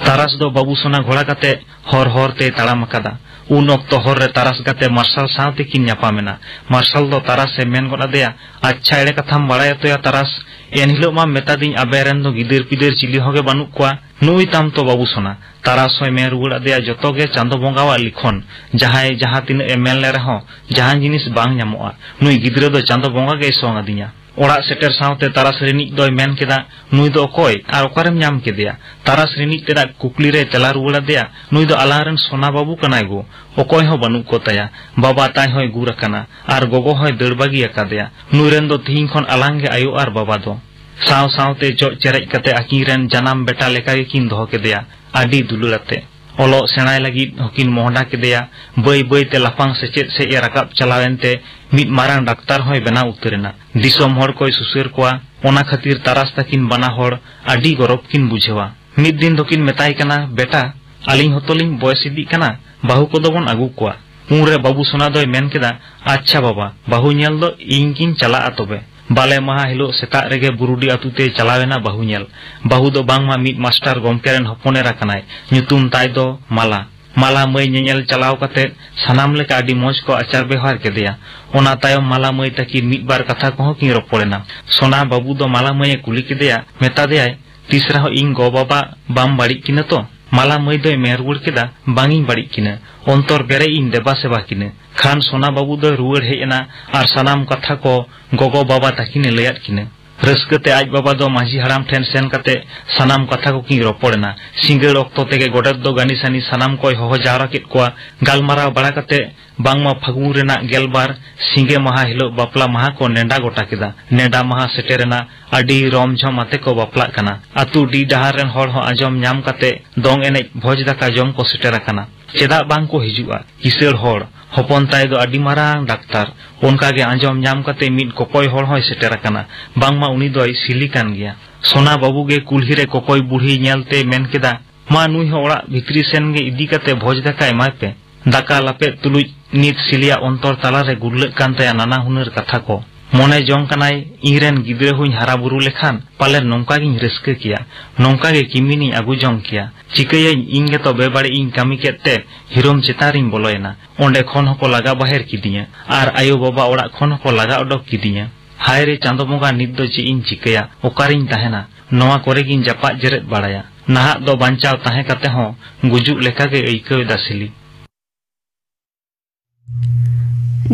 ᱛᱟᱨᱟᱥ ᱫᱚ ᱵᱟᱹᱵᱩ ᱥᱳᱱᱟ ᱜᱷᱚᱲᱟ ᱠᱟᱛᱮ ᱦᱚᱨ ᱦᱚᱨ ᱛᱮᱭ ᱛᱟᱲᱟᱢ ᱟᱠᱟᱫᱟ᱾ ᱩᱱ ᱚᱠᱛᱚ ᱦᱚᱨ ᱨᱮ ᱛᱟᱨᱟᱥ ᱜᱟᱛᱮ ᱢᱟᱨᱥᱟᱞ ᱥᱟᱶ ᱛᱮᱠᱤᱱ ᱧᱟᱯᱟᱢ ᱮᱱᱟ᱾ ᱢᱟᱨᱥᱟᱞ ᱫᱚ ᱛᱟᱨᱟᱥ ᱮ ᱢᱮᱱ ᱜᱚᱫ ᱟᱫᱮᱭᱟ, "ᱟᱪᱪᱷᱟ, ᱮᱲᱮ ᱠᱟᱛᱷᱟᱢ ᱵᱟᱲᱟᱭ ᱟᱛᱚᱭᱟ ᱛᱟᱨᱟᱥ? ᱮᱱᱦᱤᱞᱳᱜ ᱢᱟᱢ ᱢᱮᱛᱟᱫᱤᱧ ᱟᱵᱮᱱ ᱨᱮᱱ ᱫᱚ ᱜᱤᱫᱟᱹᱨ ᱯᱤᱫᱟᱹᱨ ᱪᱤᱞᱤ ᱦᱚᱸ ᱜᱮ ᱵᱟᱹᱱᱩᱜ ᱠᱚᱣᱟ᱾" ᱱᱩᱭ ᱛᱟᱢ ᱛᱚ ᱵᱟᱹᱵᱩ ᱥᱳᱱᱟ᱾ ᱛᱟᱨᱟᱥ ᱦᱚᱸᱭ ᱢᱮᱱ ᱨᱩᱣᱟᱹᱲ ᱟᱫᱮᱭᱟ, "ᱡᱚᱛᱚ ᱜᱮ ᱪᱟᱸᱫᱚ ᱵᱚᱸᱜᱟᱣᱟᱜ ᱞᱤᱠᱷᱚᱱ᱾ ᱡᱟᱦᱟᱸᱭ ᱡᱟᱦᱟᱸ ᱛᱤᱱᱟᱹᱜ ᱮ ᱢᱮᱱ ᱞᱮ ᱨᱮᱦᱚᱸ ᱡᱟᱦᱟᱸ ᱡᱤᱱᱤᱥ ᱵᱟᱝ ᱧᱟᱢᱚᱜᱼᱟ᱾ ᱱᱩᱭ ᱜᱤᱫᱽᱨᱟᱹ ᱫᱚ ᱪᱟᱸᱫᱚ ᱵᱚᱸᱜᱟ ᱜᱮᱭ ᱥᱚᱝ ᱟᱹᱫᱤᱧᱟ᱾" ᱚᱲᱟᱜ ᱥᱮᱴᱮᱨ ᱥᱟᱶᱛᱮ ᱛᱟᱨᱟᱥ ᱨᱤᱱᱤᱡ ᱫᱚᱭ ᱢᱮᱱ ᱠᱮᱫᱟ, "ᱱᱩᱭ ᱫᱚ ᱚᱠᱚᱭ ᱟᱨ ᱚᱠᱟᱨᱮᱢ ᱧᱟᱢ ᱠᱮᱫᱮᱭᱟ?" ᱛᱟᱨᱟᱥ ᱨᱤᱱᱤᱡ ᱛᱮᱫᱟᱜ ᱠᱩᱠᱞᱤ ᱨᱮᱭ ᱛᱮᱞᱟ ᱨᱩᱣᱟᱹᱲ ᱟᱫᱮᱭᱟ, "ᱱᱩᱭ ᱫᱚ ᱟᱞᱟᱝ ᱨᱮᱱ ᱥᱳᱱᱟ ᱵᱟᱹᱵᱩ ᱠᱟᱱᱟᱭ ᱜᱳ᱾ ᱚᱠᱚᱭ ᱦᱚᱸ ᱵᱟᱹᱱᱩᱜ ᱠᱚ ᱛᱟᱭᱟ᱾ ᱵᱟᱵᱟ ᱛᱟᱭ ᱦᱚᱸᱭ ᱜᱩᱨ ᱟᱠᱟᱱᱟ ᱟᱨ ᱜᱚᱜᱚ ᱦᱚᱸᱭ ᱫᱟᱹᱲ ᱵᱟᱹᱜᱤ ᱟᱠᱟᱫᱮᱭᱟ᱾ ᱱᱩᱭ ᱨᱮᱱ ᱫᱚ ᱛᱤᱦᱤᱧ ᱠᱷᱚᱱ ᱟᱞᱟᱝ ᱜᱮ ᱟᱭᱳ ᱟᱨ ᱵᱟᱵᱟ ᱫᱚ᱾" ᱥᱟᱶ ᱥᱟᱶᱛᱮ ᱪᱚᱜ ᱪᱮᱨᱮᱡ ᱠᱟᱛᱮ ᱟᱹᱠᱤᱱ ᱨᱮᱱ ᱡᱟᱱᱟᱢ ᱵᱮᱴᱟ ᱞᱮᱠᱟ ᱜᱮᱠᱤᱱ ᱫᱚᱦᱚ ᱠᱮᱫᱮᱭᱟ, ᱟᱹᱰᱤ ᱫᱩᱞᱟᱹᱲ ᱟᱛᱮ᱾ ᱚᱞᱚᱜ ᱥᱮᱬᱟᱭ ᱞᱟᱹᱜᱤᱫ ᱦᱚᱸᱠᱤᱱ ᱢᱚᱦᱰᱟ ᱠᱮᱫᱮᱭᱟ᱾ ᱵᱟᱹᱭ ᱵᱟᱹᱭ ᱛᱮ ᱞᱟᱯᱷᱟᱝ ᱥᱮᱪᱮᱫ ᱥᱮᱫ ᱮ ᱨᱟᱠᱟᱵ ᱪᱟᱞᱟᱣ ᱮᱱᱛᱮ ᱢᱤᱫ ᱢᱟᱨᱟᱝ ᱰᱟᱠᱛᱟᱨ ᱦᱚᱸᱭ ᱵᱮᱱᱟᱣ ᱩᱛᱟᱹᱨ ᱮᱱᱟ᱾ ᱫᱤᱥᱚᱢ ᱦᱚᱲ ᱠᱚᱭ ᱥᱩᱥᱟᱹᱨ ᱠᱚᱣᱟ᱾ ᱚᱱᱟ ᱠᱷᱟᱹᱛᱤᱨ ᱛᱟᱨᱟᱥ ᱛᱟᱹᱠᱤᱱ ᱵᱟᱱᱟ ᱦᱚᱲ ᱟᱹᱰᱤ ᱜᱚᱨᱚᱵᱽ ᱠᱤᱱ ᱵᱩᱡᱷᱟᱹᱣᱟ᱾ ᱢᱤᱫ ᱫᱤᱱ ᱫᱚᱠᱤᱱ ᱢᱮᱛᱟᱭ ᱠᱟᱱᱟ, "ᱵᱮᱴᱟ, ᱟᱹᱞᱤᱧ ᱦᱚᱸᱛᱚ ᱞᱤᱧ ᱵᱚᱭᱮᱥ ᱤᱫᱤᱜ ᱠᱟᱱᱟ, ᱵᱟᱹᱦᱩ ᱠᱚᱫᱚ ᱵᱚᱱ ᱟᱹᱜᱩ ᱠᱚᱣᱟ᱾" ᱩᱱᱨᱮ ᱵᱟᱹᱵᱩ ᱥᱳᱱᱟ ᱫᱚᱭ ᱢᱮᱱ ᱠᱮᱫᱟ, "ᱟᱪᱪᱷᱟ ᱵᱟᱵᱟ, ᱵᱟᱹᱦᱩ ᱧᱮᱞ ᱫᱚ ᱤᱧ ᱜᱤᱧ ᱪᱟᱞᱟᱜᱼᱟ ᱛᱚᱵᱮ᱾" ᱵᱟᱞᱮ ᱢᱟᱦᱟ ᱦᱤᱞᱳᱜ ᱥᱮᱛᱟᱜ ᱨᱮᱜᱮ ᱵᱩᱨᱩᱰᱤ ᱟᱹᱛᱩ ᱛᱮᱭ ᱪᱟᱞᱟᱣ ᱮᱱᱟ ᱵᱟᱹᱦᱩ ᱧᱮᱞ᱾ ᱵᱟᱹᱦᱩ ᱫᱚ ᱵᱟᱝᱢᱟ ᱢᱤᱫ ᱢᱟᱥᱴᱟᱨ ᱜᱚᱢᱠᱮ ᱨᱮᱱ ᱦᱚᱯᱚᱱ ᱮᱨᱟ ᱠᱟᱱᱟᱭ᱾ ᱧᱩᱛᱩᱢ ᱛᱟᱭ ᱫᱚ ᱢᱟᱞᱟ᱾ ᱢᱟᱞᱟ ᱢᱟᱹᱭ ᱧᱮᱧᱮᱞ ᱪᱟᱞᱟᱣ ᱠᱟᱛᱮ ᱥᱟᱱᱟᱢ ᱞᱮᱠᱟ ᱟᱹᱰᱤ ᱢᱚᱸᱡᱽ ᱠᱚ ᱟᱪᱟᱨ ᱵᱮᱣᱦᱟᱨ ᱠᱮᱫᱮᱭᱟ᱾ ᱚᱱᱟ ᱛᱟᱭᱚᱢ ᱢᱟᱞᱟ ᱢᱟᱹᱭ ᱛᱟᱹᱠᱤᱱ ᱢᱤᱫ ᱵᱟᱨ ᱠᱟᱛᱷᱟ ᱠᱚᱦᱚᱸ ᱠᱤᱱ ᱨᱚᱯᱚᱲ ᱮᱱᱟ᱾ ᱥᱳᱱᱟ ᱵᱟᱹᱵᱩ ᱫᱚ ᱢᱟᱞᱟ ᱢᱟᱹᱭ ᱮ ᱠᱩᱞᱤ ᱠᱮᱫᱮᱭᱟ, ᱢᱮᱛᱟ ᱫᱮᱭᱟᱭ, "ᱛᱤᱥ ᱨᱮᱦᱚᱸ ᱤᱧ ᱜᱚ ᱵᱟᱵᱟ ᱵᱟᱢ ᱵᱟᱹᱲᱤᱡ ᱠᱤᱱᱟ ᱛᱚ?" ᱢᱟᱞᱟ ᱢᱟᱹᱭ ᱫᱚᱭ ᱢᱮᱱ ᱨᱩᱣᱟᱹᱲ ᱠᱮᱫᱟ, "ᱵᱟᱝ ᱤᱧ ᱵᱟᱹᱲᱤᱡ ᱠᱤᱱᱟ, ᱚᱱᱛᱚᱨ ᱵᱮᱨᱮ ᱤᱧ ᱫᱮᱵᱟ ᱥᱮᱵᱟ ᱠᱤᱱᱟ᱾" ᱠᱷᱟᱱ ᱥᱳᱱᱟ ᱵᱟᱹᱵᱩ ᱫᱚᱭ ᱨᱩᱣᱟᱹᱲ ᱦᱮᱡ ᱮᱱᱟ ᱟᱨ ᱥᱟᱱᱟᱢ ᱠᱟᱛᱷᱟ ᱠᱚ ᱜᱚᱜᱚ ᱵᱟᱵᱟ ᱛᱟᱹᱠᱤᱱᱮ ᱞᱟᱹᱭᱟᱫ ᱠᱤᱱᱟ᱾ ᱨᱟᱹᱥᱠᱟᱹ ᱛᱮ ᱟᱡ ᱵᱟᱵᱟ ᱫᱚ ᱢᱟᱹᱡᱷᱤ ᱦᱟᱲᱟᱢ ᱴᱷᱮᱱ ᱥᱮᱱ ᱠᱟᱛᱮ ᱥᱟᱱᱟᱢ ᱠᱟᱛᱷᱟ ᱠᱚᱠᱤᱱ ᱨᱚᱯᱚᱲ ᱮᱱᱟ᱾ ᱥᱤᱸᱜᱟᱹᱲ ᱚᱠᱛᱚ ᱛᱮᱜᱮ ᱜᱚᱰᱮᱛ ᱫᱚ ᱜᱟᱹᱱᱤ ᱥᱟᱹᱱᱤ ᱥᱟᱱᱟᱢ ᱠᱚᱭ ᱦᱚᱦᱚ ᱡᱟᱣᱨᱟ ᱠᱮᱫ ᱠᱚᱣᱟ᱾ ᱜᱟᱞᱢᱟᱨᱟᱣ ᱵᱟᱲᱟ ᱠᱟᱛᱮ ᱵᱟᱝᱢᱟ ᱯᱷᱟᱹᱜᱩᱱ ᱨᱮᱱᱟᱜ ᱜᱮᱞᱵᱟᱨ ᱥᱤᱸᱜᱮ ᱢᱟᱦᱟ ᱦᱤᱞᱳᱜ ᱵᱟᱯᱞᱟ ᱢᱟᱦᱟ ᱠᱚ ᱱᱮᱰᱟ ᱜᱚᱴᱟ ᱠᱮᱫᱟ᱾ ᱱᱮᱰᱟ ᱢᱟᱦᱟ ᱥᱮᱴᱮᱨᱮᱱᱟ, ᱟᱹᱰᱤ ᱨᱚᱢ ᱡᱷᱚᱢ ᱟᱛᱮ ᱠᱚ ᱵᱟᱯᱞᱟᱜ ᱠᱟᱱᱟ᱾ ᱟᱹᱛᱩ ᱰᱤ ᱰᱟᱦᱟᱨ ᱨᱮᱱ ᱦᱚᱲ ᱦᱚᱸ ᱟᱸᱡᱚᱢ ᱧᱟᱢ ᱠᱟᱛᱮ ᱫᱚᱝ ᱮᱱᱮᱡ ᱵᱷᱚᱡᱽ ᱫᱟᱠᱟ ᱡᱚᱢ ᱠᱚ ᱥᱮᱴᱮᱨ ᱟᱠᱟᱱᱟ᱾ ᱪᱮᱫᱟᱜ ᱵᱟᱝ ᱠᱚ ᱦᱤᱡᱩᱜᱼᱟ? ᱠᱤᱥᱟᱹᱬ ᱦᱚᱲ, ᱦᱚᱯᱚᱱ ᱛᱟᱭ ᱫᱚ ᱟᱹᱰᱤ ᱢᱟᱨᱟᱝ ᱰᱟᱠᱛᱟᱨ᱾ ᱚᱱᱠᱟ ᱜᱮ ᱟᱸᱡᱚᱢ ᱧᱟᱢ ᱠᱟᱛᱮ ᱢᱤᱫ ᱠᱚᱠᱚᱭ ᱦᱚᱲ ᱦᱚᱸᱭ ᱥᱮᱴᱮᱨ ᱟᱠᱟᱱᱟ᱾ ᱵᱟᱝᱢᱟ ᱩᱱᱤ ᱫᱚᱭ ᱥᱤᱞᱤ ᱠᱟᱱ ᱜᱮᱭᱟ᱾ ᱥᱳᱱᱟ ᱵᱟᱹᱵᱩ ᱜᱮ ᱠᱩᱞᱦᱤ ᱨᱮ ᱠᱚᱠᱚᱭ ᱵᱩᱲᱦᱤ ᱧᱮᱞ ᱛᱮ ᱢᱮᱱ ᱠᱮᱫᱟ, "ᱢᱟ, ᱱᱩᱭ ᱦᱚᱸ ᱚᱲᱟᱜ ᱵᱷᱤᱛᱨᱤ ᱥᱮᱱ ᱜᱮ ᱤᱫᱤ ᱠᱟᱛᱮ ᱵᱷᱚᱡᱽ ᱫᱟᱠᱟ ᱮᱢᱟᱭ ᱯᱮ᱾ ᱫᱟᱠᱟ ᱞᱟᱯᱮᱫ ᱛᱩᱞᱩᱡ ᱱᱤᱛ ᱥᱤᱞᱤᱭᱟᱜ ᱚᱱᱛᱚᱨ ᱛᱟᱞᱟ ᱨᱮ ᱜᱩᱨᱞᱟᱹᱜ ᱠᱟᱱ ᱛᱟᱭᱟ ᱱᱟᱱᱟ ᱦᱩᱱᱟᱹᱨ ᱠᱟᱛᱷᱟ ᱠᱚ᱾ ᱢᱚᱱᱮ ᱡᱚᱝ ᱠᱟᱱᱟᱭ, ᱤᱧ ᱨᱮᱱ ᱜᱤᱫᱽᱨᱟᱹ ᱦᱚᱸᱧ ᱦᱟᱨᱟ ᱵᱩᱨᱩ ᱞᱮᱠᱷᱟᱱ ᱯᱟᱞᱮᱱ ᱱᱚᱝᱠᱟ ᱜᱤᱧ ᱨᱟᱹᱥᱠᱟᱹ ᱠᱮᱭᱟ, ᱱᱚᱝᱠᱟ ᱜᱮ ᱠᱤᱢᱤᱱᱤᱧ ᱟᱹᱜᱩ ᱡᱚᱝ ᱠᱮᱭᱟ᱾ ᱪᱤᱠᱟᱹᱭᱟᱹᱧ, ᱤᱧ ᱜᱮᱛᱚ ᱵᱮᱵᱟᱹᱲᱤᱡ ᱤᱧ ᱠᱟᱹᱢᱤ ᱠᱮᱫ ᱛᱮ ᱦᱤᱨᱳᱢ ᱪᱮᱛᱟᱱ ᱨᱤᱧ ᱵᱚᱞᱚᱭᱮᱱᱟ᱾ ᱚᱸᱰᱮ ᱠᱷᱚᱱ ᱦᱚᱸᱠᱚ ᱞᱟᱜᱟ ᱵᱟᱦᱮᱨ ᱠᱤᱫᱤᱧᱟ ᱟᱨ ᱟᱭᱳ ᱵᱟᱵᱟ ᱚᱲᱟᱜ ᱠᱷᱚᱱ ᱦᱚᱸᱠᱚ ᱞᱟᱜᱟ ᱚᱰᱚᱠ ᱠᱤᱫᱤᱧᱟ᱾ ᱦᱟᱭ ᱨᱮ ᱪᱟᱸᱫᱚ ᱵᱚᱸᱜᱟ, ᱱᱤᱛ ᱫᱚ ᱪᱮᱫ ᱤᱧ ᱪᱤᱠᱟᱹᱭᱟ? ᱚᱠᱟᱨᱤᱧ ᱛᱟᱦᱮᱱᱟ? ᱱᱚᱣᱟ ᱠᱚᱨᱮ ᱜᱤᱧ ᱡᱟᱯᱟᱜ ᱡᱮᱨᱮᱫ ᱵᱟᱲᱟᱭᱟ᱾ ᱱᱟᱦᱟᱜ ᱫᱚ ᱵᱟᱧᱪᱟᱣ ᱛᱟᱦᱮᱸ ᱠᱟᱛᱮ ᱦᱚᱸ ᱜᱩᱡᱩᱜ ᱞᱮᱠᱟ ᱜᱮ ᱟᱹᱭᱠᱟᱹᱣ ᱮᱫᱟ ᱥᱤᱞᱤ᱾"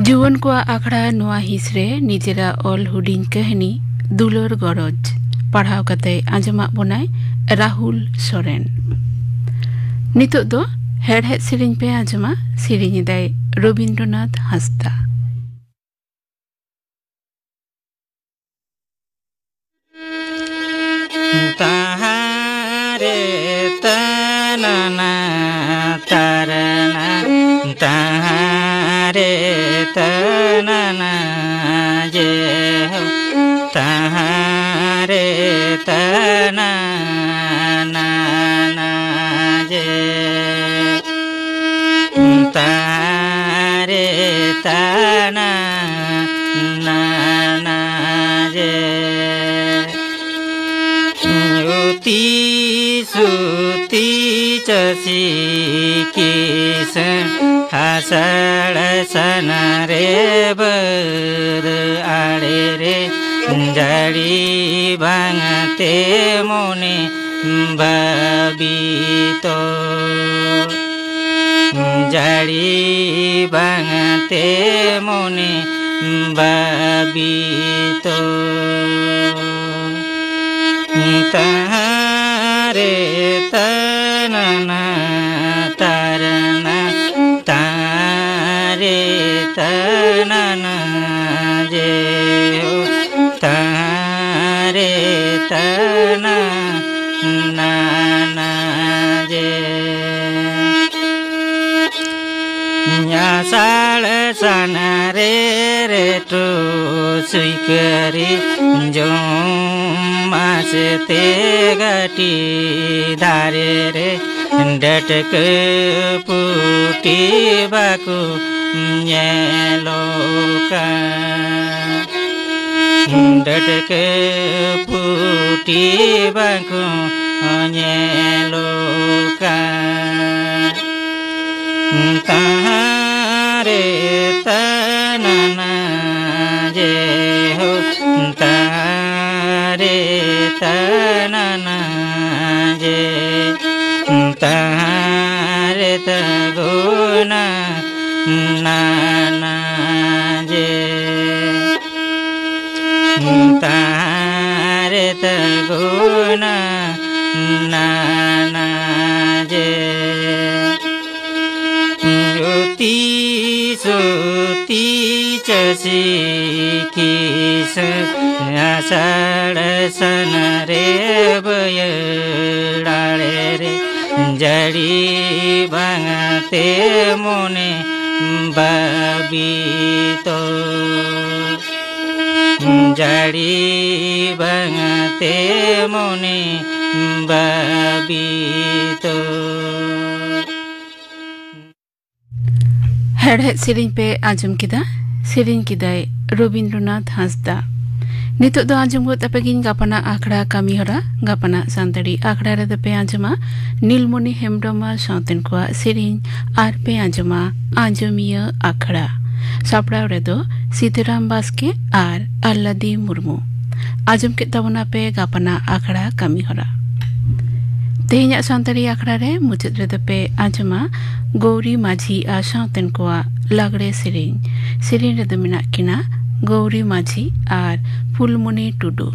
ᱡᱩᱣᱟᱹᱱ ᱠᱚᱣᱟᱜ ᱟᱠᱷᱲᱟ ᱱᱚᱣᱟ ᱦᱤᱸᱥ ᱨᱮ ᱱᱤᱡᱮᱨᱟᱜ ᱚᱞ ᱦᱩᱰᱤᱧ ᱠᱟᱹᱦᱱᱤ ᱫᱩᱞᱟᱹᱲ ᱜᱚᱨᱚᱡᱽ ᱯᱟᱲᱦᱟᱣ ᱠᱟᱛᱮ ᱟᱸᱡᱚᱢᱟᱜ ᱵᱚᱱᱟᱭ ᱨᱟᱦᱩᱞ ᱥᱚᱨᱮᱱ᱾ ᱱᱤᱛᱚᱜ ᱫᱚ ᱦᱮᱲᱦᱮᱫ ᱥᱮᱨᱮᱧ ᱯᱮ ᱟᱸᱡᱚᱢᱟ, ᱥᱮᱨᱮᱧ ᱮᱫᱟᱭ ᱨᱚᱵᱤᱱᱫᱨᱚᱱᱟᱛᱷ ᱦᱟᱸᱥᱫᱟ᱾ ᱛᱟᱦᱟᱨᱮ ᱛᱟᱱᱟᱱᱟ ᱛᱟᱨᱟᱱᱟ, ᱛᱟᱦᱟᱨᱮ ᱛᱟᱱᱟᱱᱟ ᱡᱮ ᱦᱳ, ᱛᱟᱦᱟᱨᱮ ᱛᱟᱱᱟᱱᱟ᱾ ᱪᱤᱠᱤᱥ ᱦᱟᱥᱟᱲ ᱥᱟᱱᱟ ᱨᱮ ᱵᱟᱹᱫᱽ ᱟᱲᱮ ᱨᱮ ᱡᱟᱹᱲᱤ ᱵᱟᱝ ᱛᱮ ᱢᱚᱱᱮ ᱵᱟᱹᱵᱤᱛᱚ, ᱡᱟᱹᱲᱤ ᱵᱟᱝ ᱛᱮ ᱢᱚᱱᱮ ᱵᱟᱹᱵᱤᱛᱚ᱾ ᱛᱟᱦᱟᱨᱮ ᱛᱟᱱᱟᱱᱟ ᱛᱟᱨᱱᱟ, ᱛᱟᱦᱟᱨᱮ ᱛᱟᱱᱟᱱᱟ ᱡᱮ ᱦᱳ, ᱛᱟᱦᱟᱨᱮ ᱛᱟᱱᱟ ᱱᱟᱱᱟ ᱡᱮ᱾ ᱟᱥᱟᱲ ᱥᱟᱱ ᱨᱮ ᱨᱮᱴᱚ ᱥᱩᱭᱠᱟᱹᱨᱤ ᱡᱚᱢ ᱟᱥᱮ ᱛᱮ ᱜᱟᱹᱴᱤ ᱫᱟᱨᱮ ᱨᱮ ᱰᱟᱹᱴᱠᱟᱹ ᱯᱩᱴᱤ ᱵᱟᱠᱚ ᱧᱮᱞᱚᱜ ᱠᱟᱱ᱾ ᱰᱟᱹᱴᱠᱟᱹ ᱯᱩᱴᱤ ᱵᱟᱠᱚ ᱧᱮᱞᱚᱜ ᱠᱟᱱ᱾ ᱛᱟᱦᱟᱨᱮ ᱛᱟᱱᱟᱱᱟ ᱡᱮ ᱦᱳ, ᱛᱟᱦᱟᱨᱮ ᱛᱟᱱᱟᱱᱟ ᱡᱮ, ᱛᱟᱦᱟᱨᱮ ᱛᱟᱜᱩᱱᱟ ᱱᱟᱱᱟ ᱡᱮ, ᱛᱟᱦᱟᱨᱮ ᱛᱟᱜᱩᱱᱟ ᱱᱟᱱᱟ ᱡᱮ᱾ ᱡᱳᱛᱤ ᱥᱳᱛᱤ ᱪᱟᱹᱥᱤ ᱠᱤᱥᱟᱹ ᱟᱥᱟᱲ ᱥᱟᱱ ᱨᱮ ᱵᱟᱹᱭᱦᱟᱹᱲ ᱟᱲᱮ ᱨᱮ ᱡᱟᱹᱲᱤ ᱵᱟᱝ ᱛᱮ ᱢᱚᱱᱮ ᱵᱟᱹᱵᱤᱛᱚ, ᱡᱟᱹᱲᱤ ᱵᱟᱝ ᱛᱮ ᱢᱚᱱᱮ ᱵᱟᱹᱵᱤᱛᱚ᱾ ᱦᱮᱲᱦᱮᱫ ᱥᱮᱨᱮᱧ ᱯᱮ ᱟᱸᱡᱚᱢ ᱠᱮᱫᱟ᱾ ᱥᱮᱨᱮᱧ ᱠᱮᱫᱟᱭ ᱨᱚᱵᱤᱱᱫᱨᱚᱱᱟᱛᱷ ᱦᱟᱸᱥᱫᱟ᱾ ᱱᱤᱛᱚᱜ ᱫᱚ ᱟᱸᱡᱚᱢ ᱜᱚᱫ ᱟᱯᱮ ᱜᱤᱧ ᱜᱟᱯᱟᱱᱟᱜ ᱟᱠᱷᱲᱟ ᱠᱟᱹᱢᱤ ᱦᱚᱨᱟ᱾ ᱜᱟᱯᱟᱱᱟᱜ ᱥᱟᱱᱛᱟᱲᱤ ᱟᱠᱷᱲᱟ ᱨᱮᱫᱚ ᱯᱮ ᱟᱸᱡᱚᱢᱟ ᱱᱤᱞᱢᱚᱱᱤ ᱦᱮᱢᱵᱽᱨᱚᱢ ᱟᱨ ᱥᱟᱶᱛᱮᱱ ᱠᱚᱣᱟᱜ ᱥᱮᱨᱮᱧ, ᱟᱨ ᱯᱮ ᱟᱸᱡᱚᱢᱟ ᱟᱸᱡᱚᱢᱤᱭᱟᱹ ᱟᱠᱷᱲᱟ᱾ ᱥᱟᱯᱲᱟᱣ ᱨᱮᱫᱚ ᱥᱤᱛᱟᱹᱨᱟᱢ ᱵᱟᱥᱠᱮ ᱟᱨ ᱟᱞᱞᱟᱫᱤ ᱢᱩᱨᱢᱩ᱾ ᱟᱸᱡᱚᱢ ᱠᱮᱫ ᱛᱟᱵᱚᱱᱟ ᱯᱮ ᱜᱟᱯᱟᱱᱟᱜ ᱟᱠᱷᱲᱟ ᱠᱟᱹᱢᱤ ᱦᱚᱨᱟ᱾ ᱛᱮᱦᱮᱧᱟᱜ ᱥᱟᱱᱛᱟᱲᱤ ᱟᱠᱷᱲᱟ ᱨᱮ ᱢᱩᱪᱟᱹᱫ ᱨᱮᱫᱚ ᱯᱮ ᱟᱸᱡᱚᱢᱟ ᱜᱳᱣᱨᱤ ᱢᱟᱹᱡᱷᱤ ᱟᱨ ᱥᱟᱶᱛᱮᱱ ᱠᱚᱣᱟᱜ ᱞᱟᱜᱽᱲᱮ ᱥᱮᱨᱮᱧ᱾ ᱥᱮᱨᱮᱧ ᱨᱮᱫᱚ ᱢᱮᱱᱟᱜ ᱠᱤᱱᱟ ᱜᱳᱣᱨᱤ ᱢᱟᱹᱡᱷᱤ ᱟᱨ ᱯᱷᱩᱞᱢᱩᱱᱤ ᱴᱩᱰᱩ᱾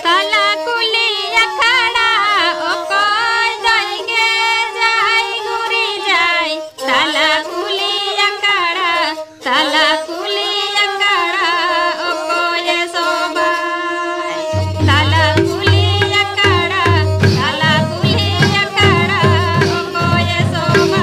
ᱛᱟᱞᱟ ᱠᱩᱞᱦᱤ ᱟᱠᱷᱲᱟ ᱚᱠᱚᱭ ᱫᱚᱭ ᱜᱮᱡᱟᱭ ᱜᱩᱨᱤᱡᱟᱭ? ᱛᱟᱞᱟ ᱠᱩᱞᱦᱤ ᱟᱠᱷᱲᱟ, ᱛᱟᱞᱟ ᱠᱩᱞᱦᱤ ᱟᱠᱷᱲᱟ ᱚᱠᱚᱭᱮ ᱥᱚᱵᱷᱟᱭ? ᱛᱟᱞᱟ ᱠᱩᱞᱦᱤ ᱟᱠᱷᱲᱟ, ᱛᱟᱞᱟ ᱠᱩᱞᱦᱤ ᱟᱠᱷᱲᱟ ᱚᱠᱚᱭᱮ ᱥᱚᱵᱷᱟᱭ?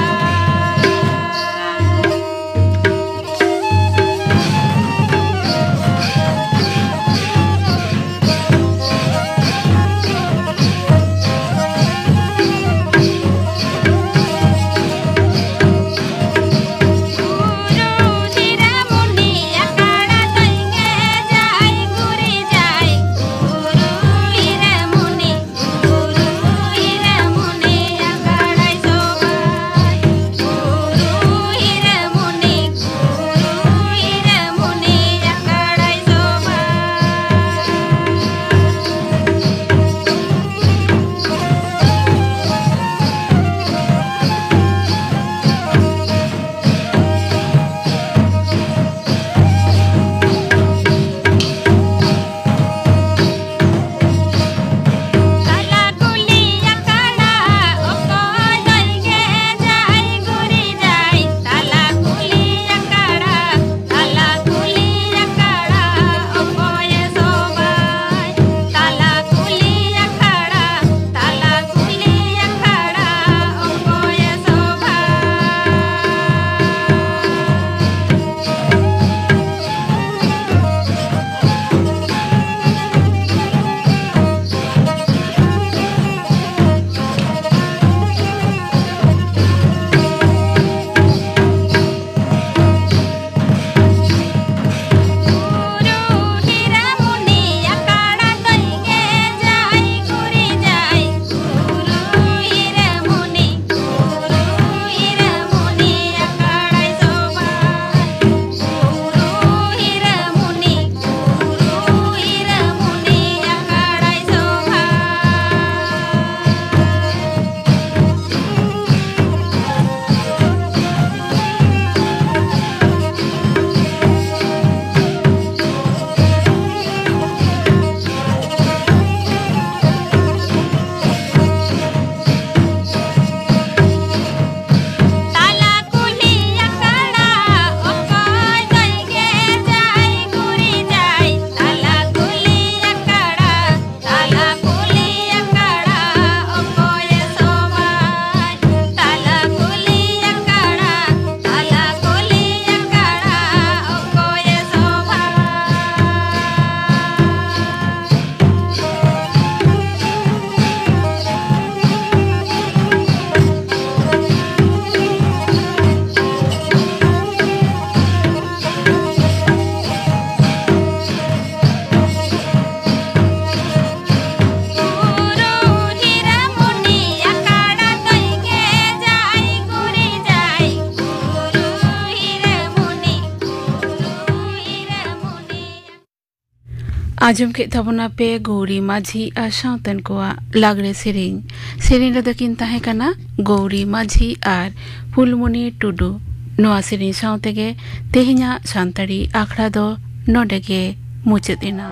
ᱟᱸᱡᱚᱢ ᱠᱮᱫ ᱛᱟᱵᱚᱱᱟ ᱯᱮ ᱜᱳᱣᱨᱤ ᱢᱟᱹᱡᱷᱤ ᱟᱨ ᱥᱟᱶᱛᱮᱱ ᱠᱚᱣᱟᱜ ᱞᱟᱜᱽᱲᱮ ᱥᱮᱨᱮᱧ᱾ ᱥᱮᱨᱮᱧ ᱨᱮᱫᱚ ᱠᱤᱱ ᱛᱟᱦᱮᱸ ᱠᱟᱱᱟ ᱜᱳᱣᱨᱤ ᱢᱟᱹᱡᱷᱤ ᱟᱨ ᱯᱷᱩᱞᱢᱩᱱᱤ ᱴᱩᱰᱩ᱾ ᱱᱚᱣᱟ ᱥᱮᱨᱮᱧ ᱥᱟᱶ ᱛᱮᱜᱮ ᱛᱮᱦᱮᱧᱟᱜ ᱥᱟᱱᱛᱟᱲᱤ ᱟᱠᱷᱲᱟ ᱫᱚ ᱱᱚᱰᱮ ᱜᱮ ᱢᱩᱪᱟᱹᱫ ᱮᱱᱟ᱾